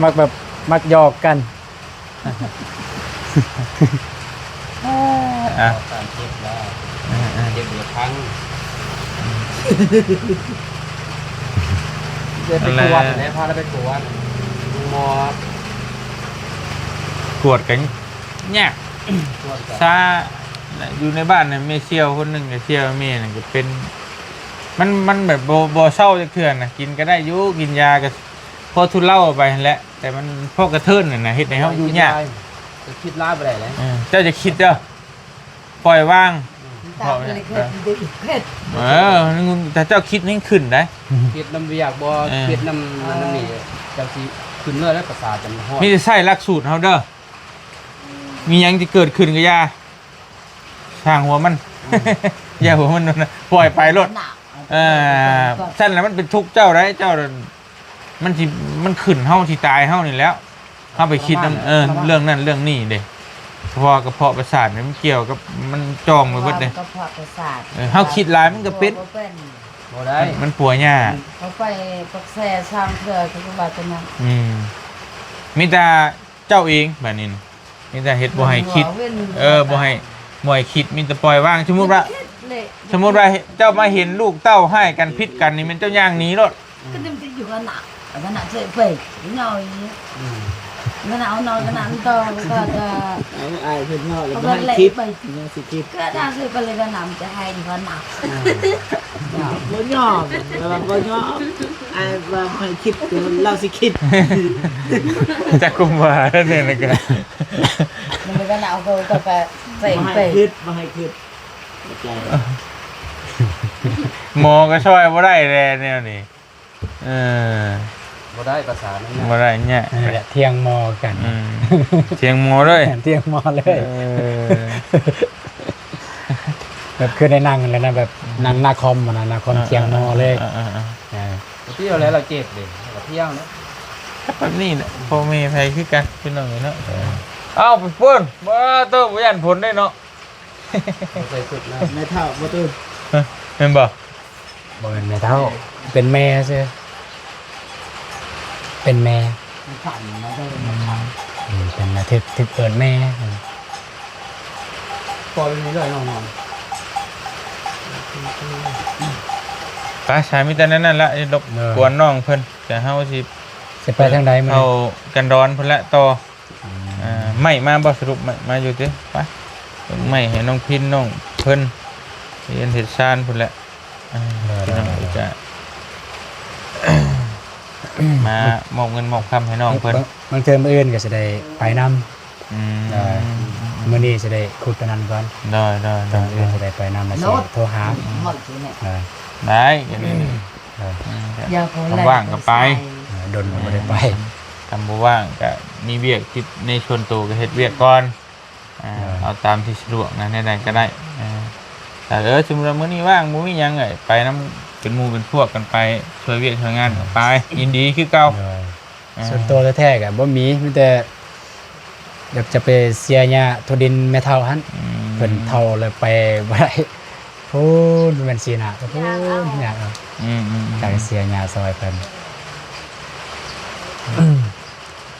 ມັກແບບ ມັກຫຍອກກັນ ອ່ະ ການເຈັບແລ້ວ ເອີໆ ເຈັບຢູ່ທາງ ເດີນໄປກວດແຫຼະ ພາລາໄປກວດໝໍ ກວດກັນຍາກ ກວດກັນ ຊາ ຢູ່ໃນບ້ານນະ ແມ່ສ່ຽວຄົນໜຶ່ງ ແມ່ສ່ຽວແມ່ນັ້ນກໍເປັນ ມັນ ມັນແບບບໍ່ ບໍ່ເຊົາຈັກເທື່ອນະ ກິນກໍໄດ້ຢູ່ ກິນຢາກໍພໍທຸເລົາໄປຫັ້ນແຫຼະ ແຕ່ມັນພໍກະເທີນຫັ້ນນະ ເຮັດໃຫ້ເຮົາຢູ່ຍາກ ຈະຄິດຫຼາຍບໍ່ໄດ້ເລີຍ ເອີ ເຈົ້າຈະຄິດເດີ ປ່ອຍວາງ ອືມ ເພາະວ່າ ເອີ ຖ້າເຈົ້າຄິດແຮງຂຶ້ນໄດ໋ ຄິດນຳວຽກບໍ່ ເອີ ຄິດນຳນັ້ນນຳນີ້ ເຈົ້າຊິຂຶ້ນເລີຍແລ້ວ ປະສາດຈະຮອດ ມີແຕ່ໃຊ້ຫຼັກສູດເຮົາເດີ ມີຫຍັງຈະເກີດຂຶ້ນກໍຢ່າ ຊ່າງຫົວມັນ ອືມ ຢ່າຫົວມັນ ປ່ອຍໄປໂລດ ເອີ ຊັ້ນແຫຼະມັນເປັນທຸກເຈົ້າໄດ໋ ເຈົ້າ ມັນຊິ ມັນຂຶ້ນເຮົາ ຊິຕາຍເຮົານີ້ແຫຼ້ວ ເຮົາໄປຄິດນຳ ເອີ ເລື່ອງນັ້ນເລື່ອງນີ້ເດ້ ເພາະວ່າກະເພາະປະສາດນີ້ມັນກ່ຽວກັບ ມັນຈ່ອງໄປເບິດເດ້ ກະເພາະປະສາດ ເອີ ເຮົາຄິດຫຼາຍມັນກໍເປັນ ບໍ່ເປັນ ບໍ່ໄດ້ ມັນ ມັນປົວຍາກ ເຮົາໄປປັກແຊສາມເທື່ອກໍວ່າຕົວນັ້ນ ອືມ ມີແຕ່ເຈົ້າເອງບາດນີ້ນະ ມີແຕ່ເຮັດບໍ່ໃຫ້ຄິດ ເອີ ບໍ່ໃຫ້ ບໍ່ໃຫ້ຄິດ ມີແຕ່ປ່ອຍວາງ ສົມມຸດວ່າ ສົມມຸດວ່າເຈົ້າມາເຫັນລູກເຕົ້າຮ້າຍກັນ ຜິດກັນນີ້ ແມ່ນເຈົ້າຍ່າງໜີໂລດ ກໍຈະຢູ່ກັນນະ ອັນນັ້ນນະ ເຊີຍໄປ ເຫງົາອີກ ອືມ ມັນເອົານອນກັນນະ ມັນຕ້ອງກໍຈະ ເອົາອ້າຍເພິ່ນເວົ້າແລ້ວບໍ່ໃຫ້ຄິດ ຍັງຊິຄິດ ກໍຖ້າເຊີຍໄປເລີຍກໍນຳຈະໃຫ້ດີກວ່ານະ ອ່າ ບໍ່ຍອມ ລາວວ່າບໍ່ຍອມ ອ້າຍວ່າບໍ່ໃຫ້ຄິດ ແຕ່ລາວຊິຄິດ ຈັກກຸມວ່າແນວນັ້ນກໍ ມັນກໍນະ ເອົາກໍ ກໍ ກໍໃສ່ ບໍ່ໃຫ້ ໄປ ຄິດ ບໍ່ໃຫ້ຄິດ ເຂົ້າໃຈ ໝໍກໍຊ່ອຍບໍ່ໄດ້ແຫຼະແນວນີ້ ເອີ ບໍ່ໄດ້ ປະສານນັ້ນນະ ບໍ່ໄດ້ຍາກ ນັ້ນແຫຼະ ຖຽງໝໍກັນ ອືມ ຖຽງໝໍເລີຍ ຖຽງໝໍເລີຍ ເອີ ແບບຄືໃນໜັງຫັ້ນແຫຼະນະ ແບບ ອືມ ໜັງໜ້າຄອມຫັ້ນນະ ໜ້າຄອມ ເອີ ຖຽງໝໍເລີຍ ເອີໆໆໆ ເອີ ໄປທ່ຽວແລ້ວລາວເຈັບເດ້ ໄປທ່ຽວແລ້ວ ແບບນີ້ແຫຼະ ພໍ່ແມ່ໃຜຄືກັນ ພີ່ນ້ອງເອີຍເນາະ ເອີ ເອົ້າ ໄປພຸ້ນ ບໍ່ ໂຕ ບໍ່ຢ້ານຝົນເດ້ເນາະ ໃສ່ຊຸດນະ ແມ່ເຖົ້າບໍ່ຕື່ນ ຮະ ແມ່ນບໍ່? ບໍ່ແມ່ນແມ່ເຖົ້າ ເປັນແມ່ຊື່ ເປັນແມ່ ມັນສັ່ນ ມັນກໍເລີຍ ອືມ ເປັນແມ່ ຖືກ ຖືກເອີ້ນແມ່ ປ່ອຍໄປເລື້ອຍໆ ນ້ອງໆ ໄປ ສາຍມີແຕ່ນັ້ນລະ ລົບກວນນ້ອງເພິ່ນ ແຕ່ເຮົາຊິ ຊິໄປທາງໃດມື້ນີ້ ເຮົາກັນດອນພຸ້ນແຫຼະຕໍ່ ອືມ ອ່າ ໄມ້ມາບໍ່ສະຫຼຸບ ໄມ້ມາຢູ່ຕິ ໄປ ເບິ່ງໄມ້ໃຫ້ນ້ອງພິນ ນ້ອງເພິ່ນ ເຮັດເຮືອນເຮັດຊານພຸ້ນແຫຼະ ອ່າ ໂດຍ ພີ່ນ້ອງ ໂດຍ ກໍຈະ ມາມອບເງິນມອບຄຳໃຫ້ນ້ອງເພິ່ນ ບາງ ບາງເທື່ອມື້ອື່ນກໍຊິໄດ້ໄປນຳ ອືມ ໂດຍ ມື້ນີ້ຊິໄດ້ຂຸດຕົວນັ້ນກ່ອນ ໂດຍໆໆ ມື້ອື່ນຊິໄດ້ໄປນຳ ແລ້ວຊິໂທຫາ ໂດຍ ໄດ້ ກໍນີ້ ເອີ ອືມ ຄັນວ່າງກໍໄປ ເອີ ດົນກໍບໍ່ໄດ້ໄປ ອືມ ຄັນບໍ່ວ່າງກໍມີວຽກທີ່ໃນສ່ວນໂຕກໍເຮັດວຽກກ່ອນ ອ່າ ເອີ ເອົາຕາມທີ່ສະດວກນະ ແນວໃດກໍໄດ້ ເອີ ແຕ່ ເອີ ສົມມຸດວ່າມື້ນີ້ວ່າງ ບໍ່ມີຫຍັງ ເອີ ໄປນຳ ເປັນໝູ່ເປັນພວກກັນໄປ ຊ່ວຍວຽກຊ່ວຍງານກັນໄປ ຍິນດີຄືເກົ່າ. ໂດຍ ອ່າ ສ່ວນໂຕແທ້ໆກໍບໍ່ມີ ມີແຕ່ຢາກຈະໄປເສຍຫຍ້າທົ່ວດິນແມ່ເຖົ້າຫັ້ນ ອືມ ເພິ່ນເຖົ້າແລ້ວໄປບໍ່ໄດ້ ພຸ້ນແມ່ນເສຍຫຍ້າພຸ້ນ ຍາກເນາະ ອືມໆໆ ຢາກເສຍຫຍ້າຊ່ອຍເພິ່ນ.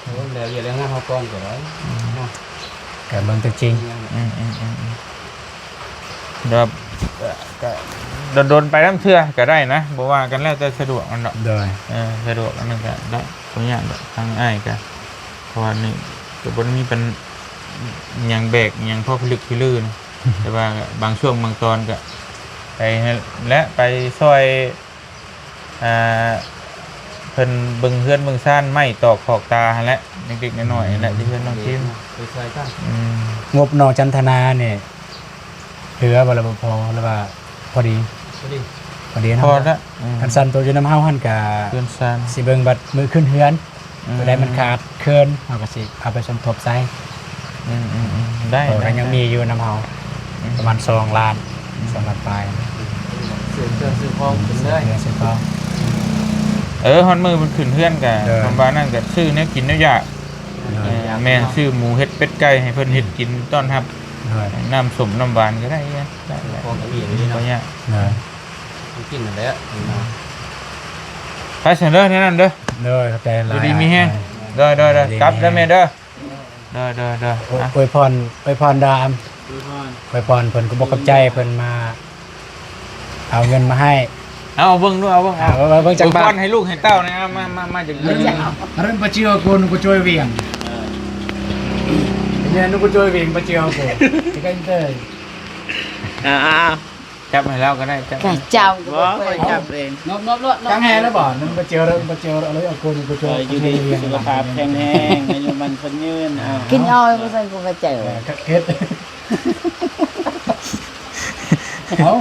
ໂອ້ ແລ້ວວຽກແລ້ວງານເຮົາກ່ອນກໍໄດ້ເນາະ ກໍເບິ່ງຕົວຈິງ. ອືມໆໆໆ ແບບ ກໍ ກໍດົນໆໄປນຳເທື່ອກໍໄດ້ນະ ບໍ່ວ່າກັນ ແລ້ວແຕ່ສະດວກຫັ້ນເນາະ. ໂດຍ ເອີ ສະດວກອັນນັ້ນກໍໄດ້ ບໍ່ຍາກດອກ ທາງອ້າຍກໍ ເພາະວ່ານີ້ກໍບໍ່ໄດ້ມີປັນຫຍັງແບກຫຍັງພໍພິລຶກພິລືນະ ແຕ່ວ່າບາງຊ່ວງບາງຕອນກໍໄປຫັ້ນແຫຼະ ໄປຊ່ອຍ ອ່າ ເພິ່ນເບິ່ງເຮືອນເບິ່ງຊານ ໄມ້ຕອກຂອກຕາຫັ້ນແຫຼະ ເລັກໆນ້ອຍໆຫັ້ນແຫຼະ ທີ່ເຮືອນນ້ອງທີມ ໄປຊ່ອຍກັນ. ອືມ ງົບນ້ອງຈັນທະນານີ້ເຫຼືອບໍ່ ຫຼືວ່າພໍ ຫຼືວ່າພໍດີ? ພໍດີ ພໍດີເນາະ ພໍລະ. ອືມ ຄັນຊັ້ນໂຕຢູ່ນຳເຮົາຫັ້ນກະ ເຮືອນຊານ ຊິເບິ່ງບັດມື້ຂຶ້ນເຮືອນ ອືມ ໂຕໃດມັນຂາດເຂີນ ເຮົາກໍຊິເອົາໄປສົມທົບໃສ່. ອືມໆໆ ໄດ້ ເພາະວ່າ ໄດ້ ຍັງມີຢູ່ນຳເຮົາ ອືມ ປະມານສອງລ້ານ ອືມ ສອງລ້ານປາຍ ຊື້ເຄື່ອງຊື້ຂອງຂຶ້ນເລີຍ ຊື້ເຄື່ອງຊື້ຂອງ. ເອີ ຮອດມື້ເພິ່ນຂຶ້ນເຮືອນກະ ໂດຍ ຄຳວ່ານັ້ນກະຊື້ແນວກິນແນວຢາກ. ໂດຍ ເອີ ແມ່ນ ຊື້ໝູເຫັດເປັດໄກ່ໃຫ້ເພິ່ນເຮັດ ອືມ ກິນຕ້ອນຮັບ. ໂດຍ ນ້ຳສົ້ມນ້ຳຫວານກໍໄດ້ ໄດ້ ໄດ້ ຂອງກໍມີຢູ່ນີ້ເນາະ ບໍ່ຍາກ. ໂດຍ ກິນນັ້ນແຫຼະ ໄປຊັ້ນເດີ ແນວນັ້ນເດີ. ໂດຍ ຂອບໃຈຫຼາຍ ຢູ່ດີມີແຮງ. ໂດຍ ໂດຍ ໂດຍ ດີ ກັບເດີແມ່ເດີ. ໂດຍ ໂດຍ ໂດຍ ໂອ ອະ ອວຍພອນ ອວຍພອນດາມ ອວຍພອນ ອວຍພອນເພິ່ນກໍບໍ່ຂອບໃຈ ເພິ່ນມາເອົາເງິນມາໃຫ້. ເອົາເບິ່ງດູ ເອົາເບິ່ງ ເອົາ ເອົາເບິ່ງຈັກບາດ ອວຍພອນໃຫ້ລູກໃຫ້ເຕົ້າແດ່. ເອົາ ມາ ມາ ມາ ມາຈາກ ເອີ ອາ ເລີ່ມປະເຈື່ອໂກ ນຸກະໂຈຍວຽງ ເອີ ເນຍ ນຸກະໂຈຍວຽງປະເຈື່ອໂກ ທີ່ກັນເຕີຍ. ອ່າ ອ່າ ຈັບໃຫ້ລາວກໍໄດ້ ຈັບ ກະເຈົ້າ ບໍ່ ຂ້ອຍຈັບເອງ. ນອບໆໂລດ ຕັ້ງແຮງແລ້ວບໍ່? ນັ້ນບໍ່ເຈີ ບໍ່ເຈີ ເອົາເລີຍ ເອົາຄົນບໍ່ເຈີ ເອີ ຢູ່ດີສຸຂະພາບແຂງແຮງ ອາຍຸໝັ້ນຂວັນຍືນ. ເອົາ ກິນອ້ອຍບໍ່ຊັ້ນ ບໍ່ເຈົ້າ ເອີ ເຮັດ ເອົາ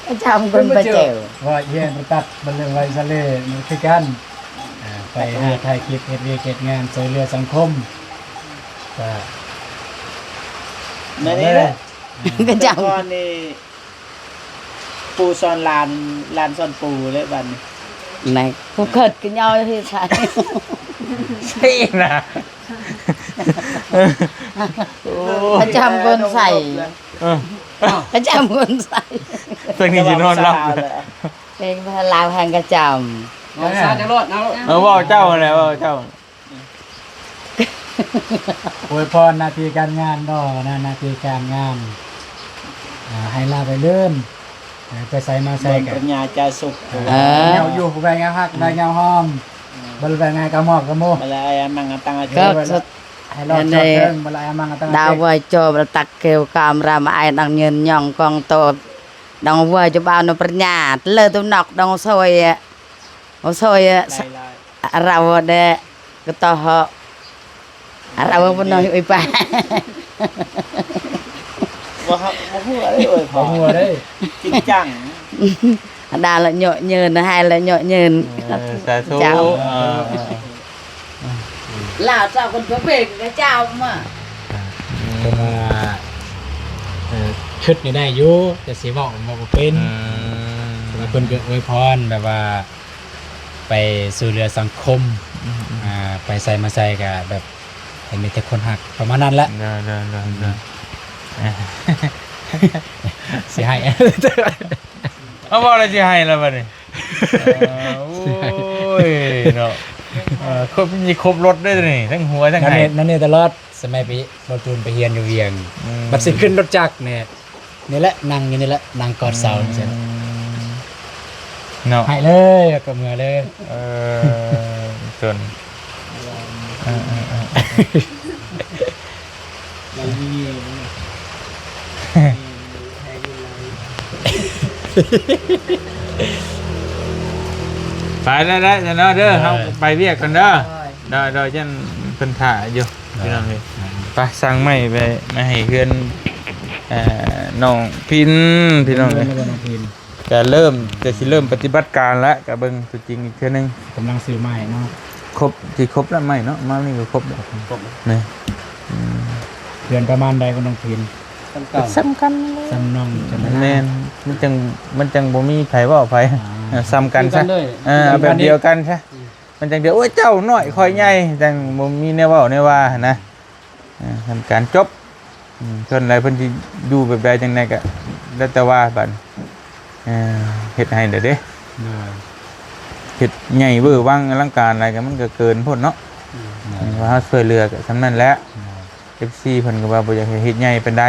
ປະຈຳຄົນປະເຈີ ວ່າແຍ່ງປະຕັດ ມັນເລື່ອງໄວສະເລ ມັນຄືກັນ ອ່າ ໄປຫາຖ່າຍຄລິບ ເຮັດວຽກເຮັດງານ ຊ່ວຍເຫຼືອສັງຄົມ ກະ ແມ່ນແຫຼະ. ກະເຈົ້າ ແຕ່ກ່ອນນີ້ ປູ່ສອນຫຼານ ຫຼານສອນປູ່ເດ້ບາດນີ້ ນາຍ ຜູ້ເກີດກະຍ້ອຍເຮັດໃສ່ ເຊນະ ໂອ້ ປະຈຳຄົນໃສ່ ເອີ ປະຈຳຄົນໃສ່ ເຊິ່ງນີ້ຊິນອນຫຼັບ ເປັນລາວແຫ່ງກະຈຳ ເວົ້າຊະຈະລອດເນາະ ເອີ ເວົ້າເຈົ້າຫັ້ນແຫຼະ ເວົ້າເຈົ້າ. ອວຍພອນໜ້າທີ່ການງານເນາະ ໜ້າ ໜ້າທີ່ການງານ ອ່າ ໃຫ້ລາບໃຫ້ເລີນ ເອີ ໄປໃສມາໃສກະ ປັນຍາຈາສຸກ ເອີ ຍາວຢູ່ ແວ່ງຍາວຮັກ ແວ່ງຍາວຫອມ ບໍ່ແວ່ງຍາກະໝອກກະໂມ ບໍ່ລະອາຍມັງອະຕັງອາ ກໍ ໃຫ້ລອດຈອດເທິງ ບໍ່ລະອາຍມັງອະຕັງອາ ດາວໄວໂຈ ບໍ່ລະຕັກເກວກາມຣາມອາຍດັງຍືນຍອງກອງໂຕ ດອງໄວໂຈ ບາວນະປະຍາ ເລີຕຸນອກ ດອງຊອຍ ໂອ ຊອຍ ໄດ້ຫຼາຍ ລາວແດ່ ກະຕໍ່ເຫາະ ລາວບໍ່ນ້ອຍອຸຍປາ ບໍ່ ບໍ່ຮູ້ເລີຍ ບໍ່ຮູ້ເລີຍ ຈິງຈັງ ດາລະເຍາະເຍີນ ໃຫ້ລະເຍາະເຍີນ ເອີ ສາທຸ ເຈົ້າ ເອີ ລາວເຈົ້າຄົນປະເພດກະເຈົ້າມາ ເພິ່ນວ່າ ເອີ ຄິດນີ້ໄດ້ຢູ່ ແຕ່ຊິເວົ້າ ເວົ້າບໍ່ເປັນ ອືມ ແຕ່ວ່າເພິ່ນກະອວຍພອນແບບວ່າ ໄປຊ່ວຍເຫຼືອສັງຄົມ ອືມໆ ອ່າ ໄປໃສມາໃສກະແບບ ເຫັນມີແຕ່ຄົນຮັກ ປະມານນັ້ນແຫຼະ ໂດຍໆໆ ອືມ ຊິໃຫ້ ເອົາ ເວົ້າແລ້ວຊິໃຫ້ແລ້ວບາດນີ້ ເອີ ໂອ້ຍເນາະ ເອີ ຄົບ ມີຄົບລົດເດ້ນີ້ ທັງຫົວທັງໄຫ້ ນັ້ນນີ້ຕະຫຼອດ ສະໄໝໄປ ບໍ່ຕູນໄປຮຽນຢູ່ວຽງ ອືມ ບັດຊິຂຶ້ນລົດຈັກນີ້ ນີ້ແຫຼະ ນັ່ງຢູ່ນີ້ແຫຼະ ນັ່ງກອດເສົາ ອືມ ຈັ່ງຊີ້ ເນາະ ໃຫ້ເລີຍ ແລ້ວກໍເມືອເລີຍ ເອີ ຈົນ ເອີໆໆ ໄປແລ້ວໆ ເນາະເດີ ເອີ ເຮົາໄປວຽກກ່ອນເດີ ໂດຍໆ ຢ້ານເພິ່ນຖ້າຢູ່ ພີ່ນ້ອງເອີຍ ໄປສັ່ງໄມ້ໄປມາໃຫ້ເຮືອນ ເອີ ນ້ອງພິນ ພີ່ນ້ອງເອີຍ ນ້ອງພິນ ກະເລີ່ມ ກະຊິເລີ່ມປະຕິບັດການລະ ກະເບິ່ງຕົວຈິງອີກເທື່ອໜຶ່ງ ກຳລັງຊື້ໄມ້ເນາະ ຄົບ ຊິຄົບລະໄມ້ເນາະ ມານີ້ກະຄົບລະ ຄົບລະ ນີ້ ອືມ ເຮືອນປະມານໃດຂອງນ້ອງພິນ? ສ່ຳກັນ ສ່ຳນ້ອງ ແມ່ນ ມັນຈັ່ງ ມັນຈັ່ງບໍ່ມີໃຜເວົ້າໃຜ ອ່າ ສ່ຳກັນຊະ ຄືກັນເລີຍ ເອີ ແບບດຽວກັນຊະ ອືມ ມັນຈັ່ງດຽວ ໂອ້ຍ ເຈົ້ານ້ອຍຂ້ອຍໃຫຍ່ ຈັ່ງບໍ່ມີແນວເວົ້າແນວວ່າຫັ້ນນະ ເອີ ສ່ຳກັນ ຈົບ ອືມ ສ່ວນຫຼາຍເພິ່ນຊິຢູ່ແບບໃດຈັ່ງໃດກໍແລ້ວແຕ່ວ່າບັດ ເອີ ເຮັດໃຫ້ແລ້ວເດ້ ໂດຍ ເຮັດໃຫຍ່ເວີວັງອະລັງການຫຼາຍກໍມັນກໍເກີນໂພດເນາະ ອືມ ວ່າເຮົາຊ່ວຍເຫຼືອກໍສ່ຳນັ້ນແຫຼະ ໂດຍ ເອັຟຊີເພິ່ນກໍວ່າບໍ່ຢາກໃຫ້ເຮັດໃຫຍ່ປານໃດ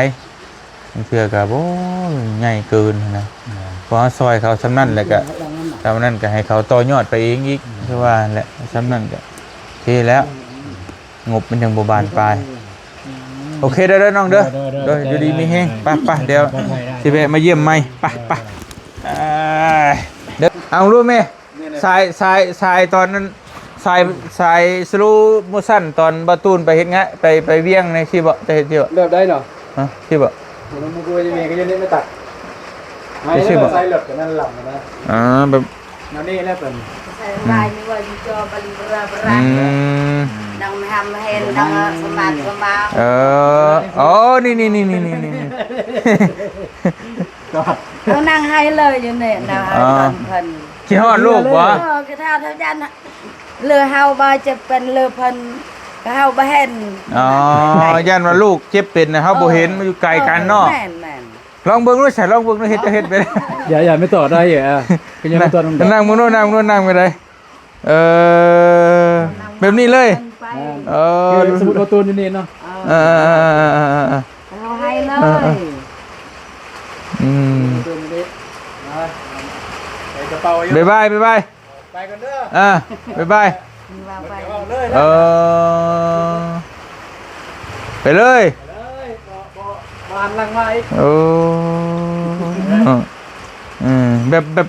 ບາງເທື່ອກໍ ໂອ້ຍ ໃຫຍ່ເກີນຫັ້ນນະ ໂດຍ ເພາະເຮົາຊ່ອຍເຂົາສ່ຳນັ້ນແລ້ວກໍ ສ່ຳນັ້ນກໍໃຫ້ເຂົາຕໍ່ຍອດໄປເອງອີກ ອືມ ຄືວ່າຫັ້ນແຫຼະ ສ່ຳນັ້ນກໍໂອເຄແລ້ວ ອືມ ງົບມັນຍັງບໍ່ບານປາຍ ອືມ ໂອເຄເດີ ເດີນ້ອງເດີ ໂດຍ ໂດຍ ໂດຍ ຢູ່ດີມີແຮງ ໄປ ໄປ ດຽວ ໄປ ໄປ ໄດ້ ຊິແວະມາຢ້ຽມໃໝ່ ໄປ ໄປ ໄປ ເດີ ເອົາລູກແມ່ ສາຍ ສາຍ ສາຍຕອນນັ້ນ ສາຍ ສາຍສະໂລໂມຊັນຕອນບ່າວຕູນໄປເຮັດງານ ໄປ ໄປວຽງໃນ ຊິບໍ່ ຈະເຮັດຊິບໍ່ ແບບໃດເນາະ ຮະ ຊິບໍ່ ໂອ້ ນ້ອງໝູກກໍຍັງ ແມ່ກໍຍັງໄດ້ມາຕັດ ໃຫ້ ຊິບໍ່ ໃສ່ລົດກັນນັ້ນລຳນະ ອ່າ ແບບ ແນວນີ້ແຫຼະເພິ່ນ ໃສ່ລາຍນີ້ວ່າຢູ່ຈໍບາລີບາຣາບາຣາ ອືມ ນັ່ງແມ່ນເຫັນ ນັ່ງສະໝາດສະໝາ ເອີ ອໍ ນີ້ໆໆ ກອດ ເຮົານັ່ງໄຫ້ເລີຍຢູ່ນີ້ນະ ອໍ ຕອນເພິ່ນ ຄິດຮອດລູກບໍ່ ເອີ ຄືຖ້າເຮົາຢ້ານ ຫຼືເຮົາບໍ່ເຈັບເປັນ ຫຼືເພິ່ນ ກໍເຮົາບໍ່ເຫັນ ອໍ ຢ້ານວ່າລູກເຈັບເປັນນະ ເຮົາບໍ່ເຫັນ ເອີ ມັນຢູ່ໄກກັນເນາະ ແມ່ນໆ ລອງເບິ່ງດູຊະ ລອງເບິ່ງດູ ເຮັດ ເຮັດໄປ ຢ່າ ຢ່າໄປຕໍ່ໄດ້ ເອີ ກໍຢ່າໄປຕໍ່ນຳ ນັ່ງເບິ່ງດູ ນັ່ງເບິ່ງດູ ນັ່ງໄປໄດ້ ເອີ ແບບນີ້ເລີຍ ແມ່ນ ເອີ ຄືສົມມຸດວ່າໂຕນຢູ່ນີ້ເນາະ ເອີ ເອີ ເຮົາໃຫ້ເລີຍ ເອີ ເອີ ອືມ ໂຕນຢູ່ນີ້ ມາ ໃສ່ກະເປົາຢູ່ ບາຍບາຍ ບາຍບາຍ ໄປກ່ອນເດີ ອ່າ ບາຍບາຍ ເອົາເລີຍ ເອີ ໄປເລີຍ ໄປເລີຍ ບໍ່ ບໍ່ ບໍ່ຫັນຫຼັງມາອີກ ໂອ້ ເອີ ເອີ ແບບ ແບບ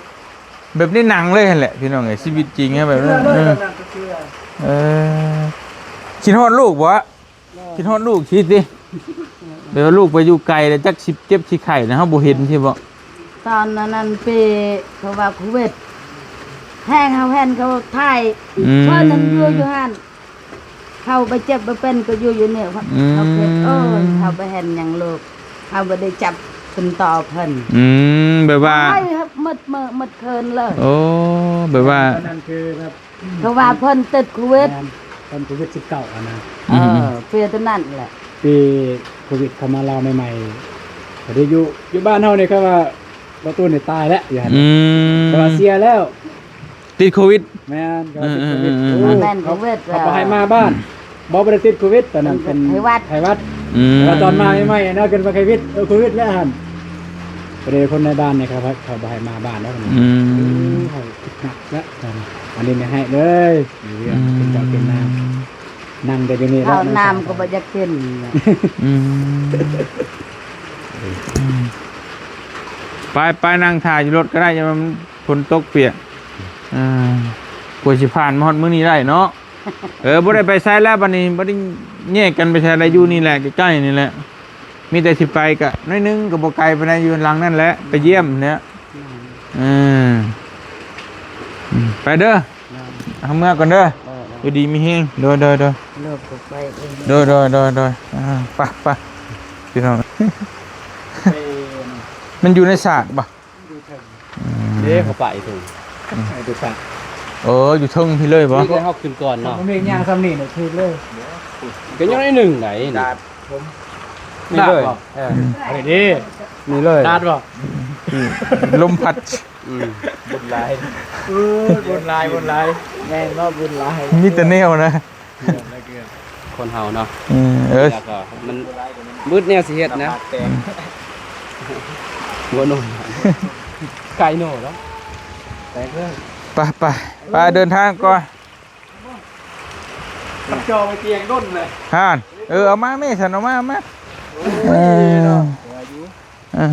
ແບບໃນໜັງເລີຍຫັ້ນແຫຼະ ພີ່ນ້ອງເອີຍ ຊີວິດຈິງແບບນັ້ນ ເອີ ເອີ ຄິດຮອດລູກບໍ່? ຄິດຮອດລູກຊິຕິ ແບບວ່າລູກໄປຢູ່ໄກແລ້ວຈັກຊິເຈັບຊິໄຂ້ນະ ເຮົາບໍ່ເຫັນຊິບໍ່? ຕອນນັ້ນເປັນ ເພາະວ່າໂຄວິດ ແຮງເຮົາເຫັນເຂົາຖ່າຍ ອືມ ເພິ່ນນັ້ນຢູ່ ຢູ່ຫັ້ນ ເຂົາໄປເຈັບໄປເປັນກໍຢູ່ ຢູ່ນີ້ ອືມ ເຮົາເປັນ ເອີ ເຮົາບໍ່ເຫັນຫຍັງລູກ ເຮົາບໍ່ໄດ້ຈັບເປັນຕໍ່ເພິ່ນ ອືມ ແບບວ່າ ໂອ້ຍ ໝົດມື້ໝົດຄືນເລີຍ ໂອ້ ແບບວ່າ ຕອນນັ້ນຄືແບບ ເພາະວ່າເພິ່ນຕິດໂຄວິດ ແມ່ນ ເພິ່ນໂຄວິດສິບເກົ້າຫັ້ນນະ ເອີ ອືມ ເປັນຕົວນັ້ນແຫຼະ ປີໂຄວິດເຂົ້າມາລາວໃໝ່ໆ ກໍໄດ້ຢູ່ ຢູ່ບ້ານເຮົານີ້ ເຂົາວ່າ ບໍ່ຕູນນີ້ຕາຍແລ້ວ ຢູ່ຫັ້ນ ອືມ ແຕ່ວ່າເສຍແລ້ວ ຕິດໂຄວິດ ແມ່ນ ກໍຕິດໂຄວິດ ເອີ ເອີ ເອີ ໂອ້ ແມ່ນໂຄວິດ ເຂົາບໍ່ໃຫ້ມາບ້ານ ບໍ່ ບໍ່ໄດ້ຕິດໂຄວິດ ຕອນນັ້ນເປັນໄຂ້ຫວັດ ໄຂ້ຫວັດ ອືມ ແຕ່ວ່າຕອນມາໃໝ່ໆເນາະ ເປັນໄຂ້ຫວັດ ເອີ ໂຄວິດແລ້ວຫັ້ນ ພໍດີຄົນໃນບ້ານນີ້ ເຂົາ ເຂົາບໍ່ໃຫ້ມາບ້ານແລ້ວ ອືມ ເຂົາຄິດໜັກແລ້ວ ອັນນີ້ນີ້ໃຫ້ເລີຍ ເປັນເຈົ້າເປັນນາງ ອືມ ນັ່ງແຕ່ຢູ່ນີ້ແລ້ວ ເຂົ້ານ້ຳກໍບໍ່ຢາກກິນ ອືມ ອືມ ໄປ ໄປນັ່ງຖ້າຢູ່ລົດກໍໄດ້ ຢ່າມັນ ຝົນຕົກປຽກ ອ່າ ກວ່າຊິຜ່ານມາຮອດມື້ນີ້ໄດ້ເນາະ ເອີ ບໍ່ໄດ້ໄປໃສແລ້ວບັດນີ້ ບໍ່ໄດ້ແຍກກັນໄປໃສແລ້ວ ຢູ່ນີ້ແຫຼະ ໃກ້ໆນີ້ແຫຼະ ມີແຕ່ຊິໄປກະໜ້ອຍໜຶ່ງ ກໍບໍ່ໄກປານໃດ ຢູ່ຫຼັງນັ້ນແຫຼະ ໄປຢ້ຽມແຫຼະ ອືມ ອືມ ໄປເດີ ເຮົາເມືອກ່ອນເດີ ເອີ ເອີ ຢູ່ດີມີແຮງ ໂດຍ ໂດຍ ໂດຍ ເລີກກໍໄປເອງ ໂດຍ ໂດຍ ໂດຍ ໂດຍ ອ່າ ໄປ ໄປ ພີ່ນ້ອງ ມັນຢູ່ໃນສາກບໍ່? ຢູ່ເທິງ ອືມ ເດ້ ເຂົາໄປເຖິງ ອືມ ໄປສາກ ເອີ ຢູ່ເທິງພີ້ເລີຍບໍ່? ນີ້ເຮົາຂຶ້ນກ່ອນເນາະ ມັນມີຍ່າງສ່ຳນີ້ນີ້ຖືກເລີຍ ກໍຍັງໄດ້ໜຶ່ງໄດ໋ ດາດຜົມ ນີ້ເລີຍ ເອີ ອືມ ອັນນີ້ເດ້ ນີ້ເລີຍ ດາດບໍ່? ອືມ ລົມພັດ ອືມ ບຸນຫຼາຍ ເອີ ບຸນຫຼາຍ ບຸນຫຼາຍ ແມ່ນບໍ່? ບຸນຫຼາຍ ມີແຕ່ແນວນະ ຄົນເຮົາເນາະ ເອີ ເອີ ແລ້ວກໍມັນໝົດແນວຊິເຮັດນະ ຫົວໜຸ່ມ ໄກ່ໂນເນາະ ແຕກເລີຍ ໄປ ໄປ ໄປ ເດີນທາງກ່ອນ ຄັນຈອງໄປຕຽງດົນເລີຍ ຫັ້ນ ເອີ ເອົາມາແມ່ ຊັ້ນເອົາມາ ເອົາມາ ໂອ້ຍ ເອີ ເນາະ ເອີ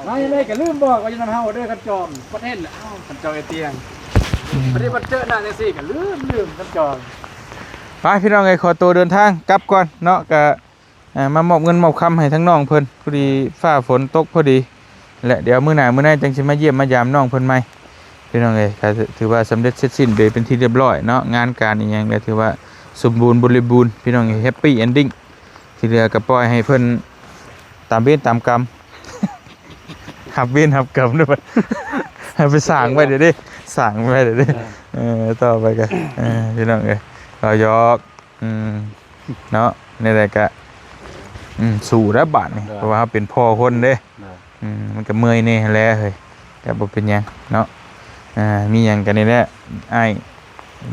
ມາຈັ່ງໃດກໍລືມບອກວ່າຢູ່ນຳເຮົາເດີ ຄັນຈອງ ບັດເຫັນແລ້ວ ອ້າວ ຄັນຈອງໄອ້ຕຽງ ອືມ ບັດນີ້ບັດເຈີໜ້າຈັ່ງຊີ້ກໍລືມ ລືມຄັນຈອງ ໄປພີ່ນ້ອງເອີຍ ຂໍໂຕເດີນທາງກັບກ່ອນເນາະ ກະ ອ່າ ມາມອບເງິນມອບຄຳໃຫ້ທາງນ້ອງເພິ່ນ ພໍດີຟ້າຝົນຕົກພໍດີ ແລະ ດຽວມື້ໜ້າມື້ໃນຈັ່ງຊິມາຢ້ຽມມາຢາມນ້ອງເພິ່ນໃໝ່ ພີ່ນ້ອງເອີຍ ກໍຖືວ່າສຳເລັດເສັດສິ້ນໄປເປັນທີ່ຮຽບຮ້ອຍເນາະ ງານການອີ່ຫຍັງກໍຖືວ່າສົມບູນບໍລິບູນ ພີ່ນ້ອງເອີຍ ແຮັບປີ້ເອັນດິ້ງ ທີ່ເຫຼືອກໍປ່ອຍໃຫ້ເພິ່ນ ຕາມເວນຕາມກຳ ຮັບເວນຮັບກຳເດີ ໃຫ້ໄປສ້າງໄວ້ເດີ ສ້າງໄວ້ເດີ ເອີ ຕໍ່ໄປກໍ ເອີ ພີ່ນ້ອງເອີຍ ເວົ້າຢອກ ອືມ ເນາະ ແນວໃດກໍ ອືມ ສູ້ແລ້ວບາດນີ້ ເອີ ເພາະວ່າເຮົາເປັນພໍ່ຄົນເດ້ ເອີ ອືມ ມັນກໍເມື່ອຍແດ່ຫັ້ນແຫຼະເຮີ້ຍ ກໍບໍ່ເປັນຫຍັງເນາະ ອ່າ ມີຫຍັງກໍນີ້ແຫຼະ ອ້າຍ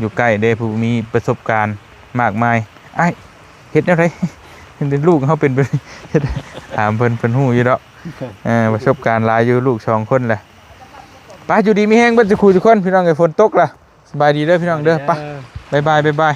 ຢູ່ໃກ້ເດ້ ຜູ້ມີປະສົບການມາກມາຍ ອ້າຍເຮັດແນວໃດ ເຮັດໃຫ້ລູກເຮົາເປັນແບບນີ້ ເຮັດ ຖາມເພິ່ນ ເພິ່ນຮູ້ຢູ່ດອກ ເອີ ປະສົບການຫຼາຍຢູ່ ລູກສອງຄົນແຫຼະ ໄປ ຢູ່ດີມີແຮງເບິດທຸກຜູ້ທຸກຄົນ ພີ່ນ້ອງເອີຍ ຝົນຕົກລະ ສະບາຍດີເດີພີ່ນ້ອງເດີ ໄປ ບາຍບາຍ ບາຍບາຍ.